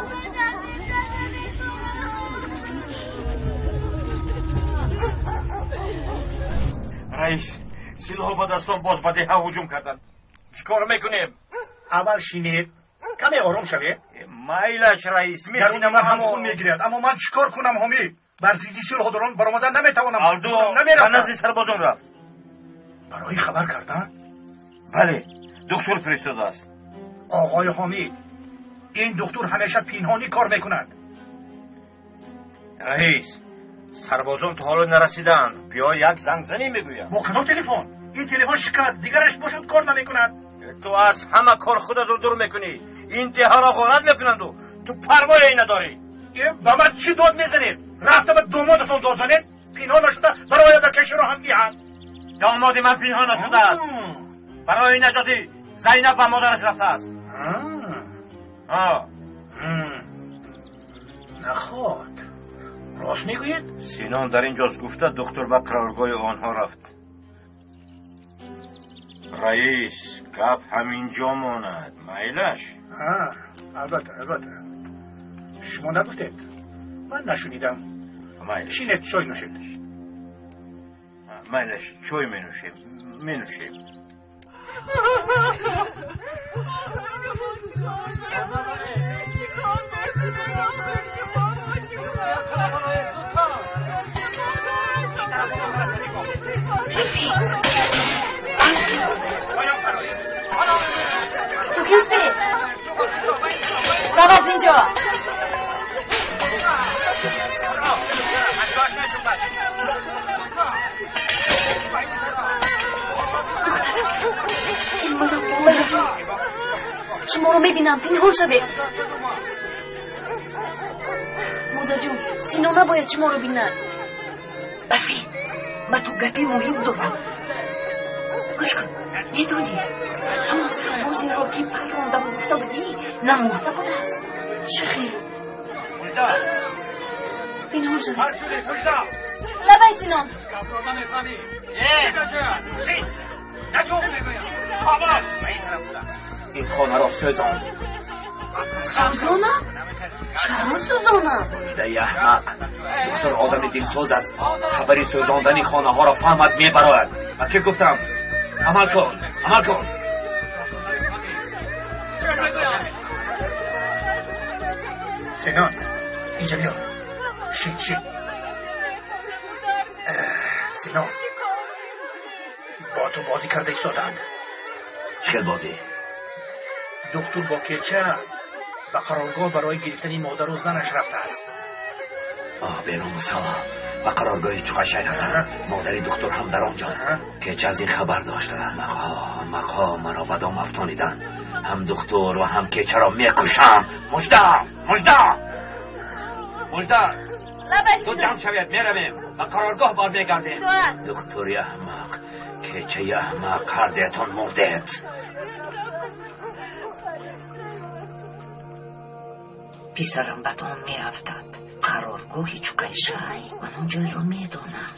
Раис, силоҳ ба дастон боз ба деҳа ҳуҷум карданд. Чӣ кор мекунем? Аввал шинед, каме ором шавед. Майлаш, раис, даруни ман ҳам хун мегирад, аммо ман чӣ кор кунам, ҳомӣ? Бар зидди силоҳдорон баромадан наметавонам. Алду ба назди сарбозон рафт. Барои хабар кардан? Бале, духтур фиристодааст. Оғои ҳомӣ, ин духтур ҳамеша пинҳонӣ кор мекунад. Раис, сарбозон то ҳоло нарасидаанд. Биё як зангзанӣ мегӯям. Бо кадом телефон? Ин телефон шикаст, дигараш бошад кор намекунад. Ту аз ҳама кор худатро дур мекунӣ. Ин деҳаро ғорат мекунанду ту парвое надорӣ. Ба ман чӣ дод мезанед? Рафта ба домодатон дод занед? Пинҳон нашуда барои да кеширо ҳам диҳад. Домоди ман пинҳон нашудааст. Барои наҷоти Зайнаб ва модараш рафтааст. Наход, рост мегӯед? Синон дар ин ҷост гуфта духтур ба қароргоҳи онҳо рафт. Раис, гап ҳамин ҷо монад. Майлаш? Албатта, албатта. Шумо нагуфтед? Ман нашунидам. Шинед, чой нӯшед. Майлаш, чой менӯшем, менӯшем. Ту кистӣ? Рав аз инҷо. Духтарам, модарҷон, шуморо мебинам, пинҳон шавед. Модарҷон, Сино набояд шуморо бинад. Барфин, ба ту гапи муҳим дорам. Гӯш кун, медонӣ, ҳамон сарбозеро ки паррондаму гуфта будӣ, намурда будааст. Чӣ хел? Пинҳон шавед. Лабай, Синон. Ин хонаро сӯзон. Сӯзонам? Чаро сӯзонам? Муждаи аҳмақ, духтур одами дилсӯз аст. Хабари сӯзондани хонаҳоро фаҳмад, мебарояд. Ба ки гуфтам? Амал кун, амал кун. Синон, инҷа биё. Шин, шин. Синон, бо ту бозӣ карда истодаанд. Чӣ хел бозӣ? Духтур бо кеча ба қароргоҳ барои гирифтани модару занаш рафтааст. Оҳ, Беромусо, ба қароргоҳи Чуқашай рафтам. Модари духтур ҳам дар он ҷост. Кеча аз ин хабар дошта. Аҳмақҳо, аҳмақҳо маро ба дом афтониданд. Ҳам духтур ва ҳам кечаро мекушам. Мужда, мужда, мужда. Лабай, Зуд Синон. ҷамъ шавед, меравем. Ба қароргоҳ бармегардем. Итоат. Духтури аҳмақ, кечаи аҳмақ, ҳардуятон мурдед. Писарам ба дом меафтад. Қароргоҳи Чукайшай. Ман он ҷойро медонам.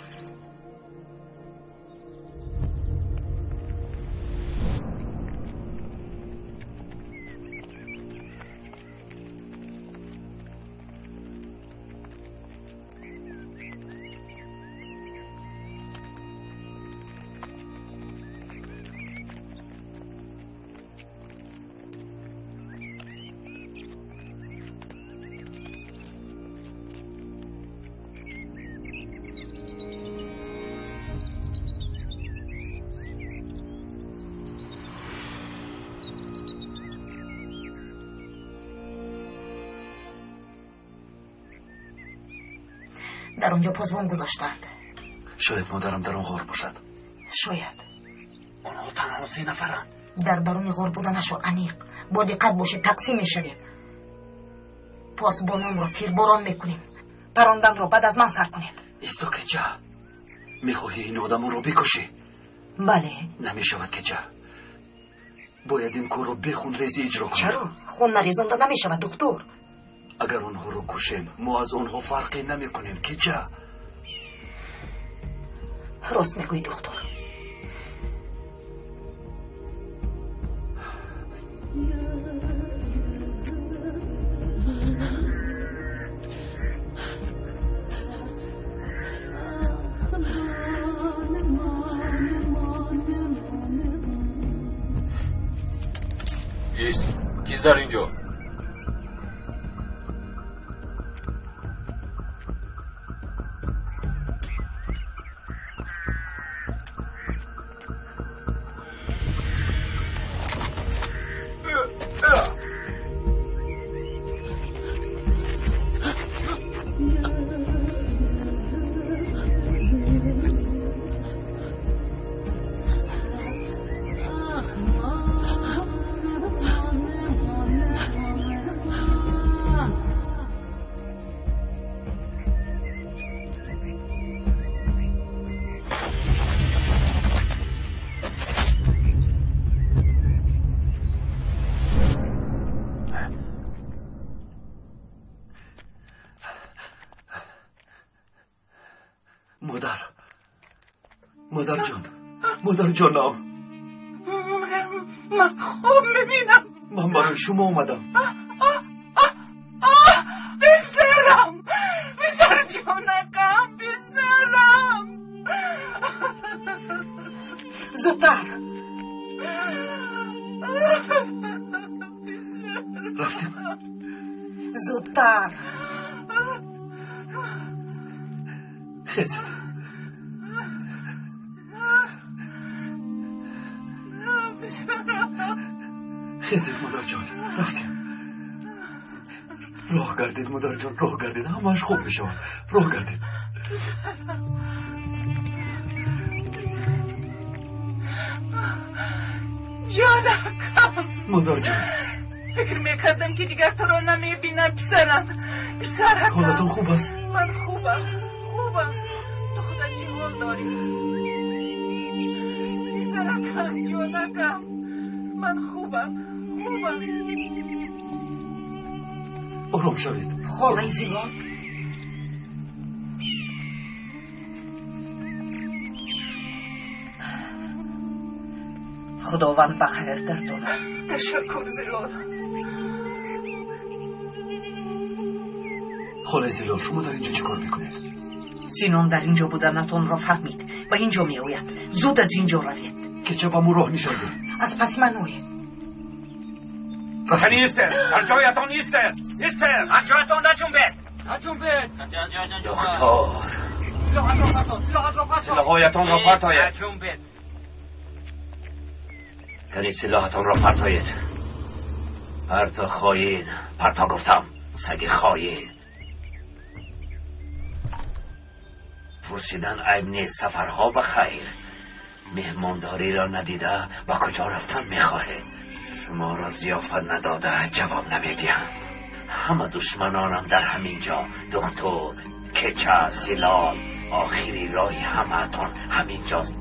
Дар он ҷо посбон гузоштаанд. Шояд модарам дар он ғор бошад. Шояд. Онҳо танҳо 3 нафаранд. Дар даруни ғор буданашон аниқ. Бо диққат бошед, тақсим мешавем. Посбононро тирборон мекунем. Паронданро баъд аз ман сар кунед. Исто, Кеча. Мехоҳӣ ин одамонро бикушӣ? Бале. Намешавад, Кеча. Бояд ин корро бехунрезӣ иҷро кунем. Чаро? Хун нарезонда намешавад, духтур. Агар онҳоро кушем, мо аз онҳо фарқе намекунем, Кеча. Рост мегӯӣ, духтур. Ист, кист дар ин ҷо? Модар, модарҷон, модарҷонам. Ман хоб мебинам. Ман барои шумо омадам. Писарам, писарҷонакам, писарам. Зудтар. Рафтем. Зудтар. Хезед. Хезед, модарҷон, рафтем. Роҳ гардед, модарҷон, роҳ гардед, ҳамааш хуб мешавад. Роҳ гардед. Ҷонакам. Модарҷон. Фикр мекардам, ки дигар туро намебинам, писарам. Писаракам. Ҳолатон хуб аст? Ман хубам, хубам. Ту худат чӣ ҳол дорӣ? Писаракам, ҷонакам. Ман хубам, хубам. Ором шавед. Холаи Зилол. Худованд ба хайр гардонад. Ташаккур, Зилол. Холаи Зилол, шумо дар ин ҷо чӣ кор мекунед? Синон дар ин ҷо буданатонро фаҳмид. Ба ин ҷо меояд. Зуд аз ин ҷо равед. Кеча ба мо роҳ нишон дед. Аз паси ман оед. Кани истед, дар ҷоятон истед, истед, аз ҷоятон наҷунбед. Наҷунбед. Духтур. Силоҳоятонро партоед. Наҷунбед. Кани силоҳатонро партоед. Парто, хоин, парто гуфтам, саги хоин. Пурсидан айб нест, сафарҳо ба хайр. Меҳмондориро надида ба куҷо рафтан мехоҳед? Шуморо зиёфат надода ҷавоб намедиҳам. Ҳама душманонам дар ҳамин ҷо. Духтур, Кеча, Зилол. Охири роҳи ҳамаатон ҳамин ҷост.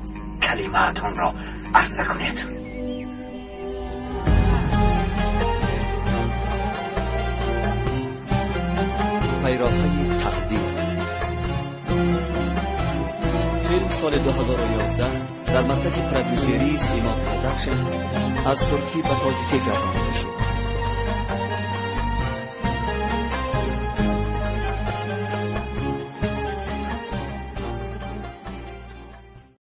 Калимаатонро арза кунед. Пайроҳаи тақдир. Филм соли 2011 дар маркази продюсерии Сима Продакшн аз туркӣ ба тоҷикӣ гардонида шуд.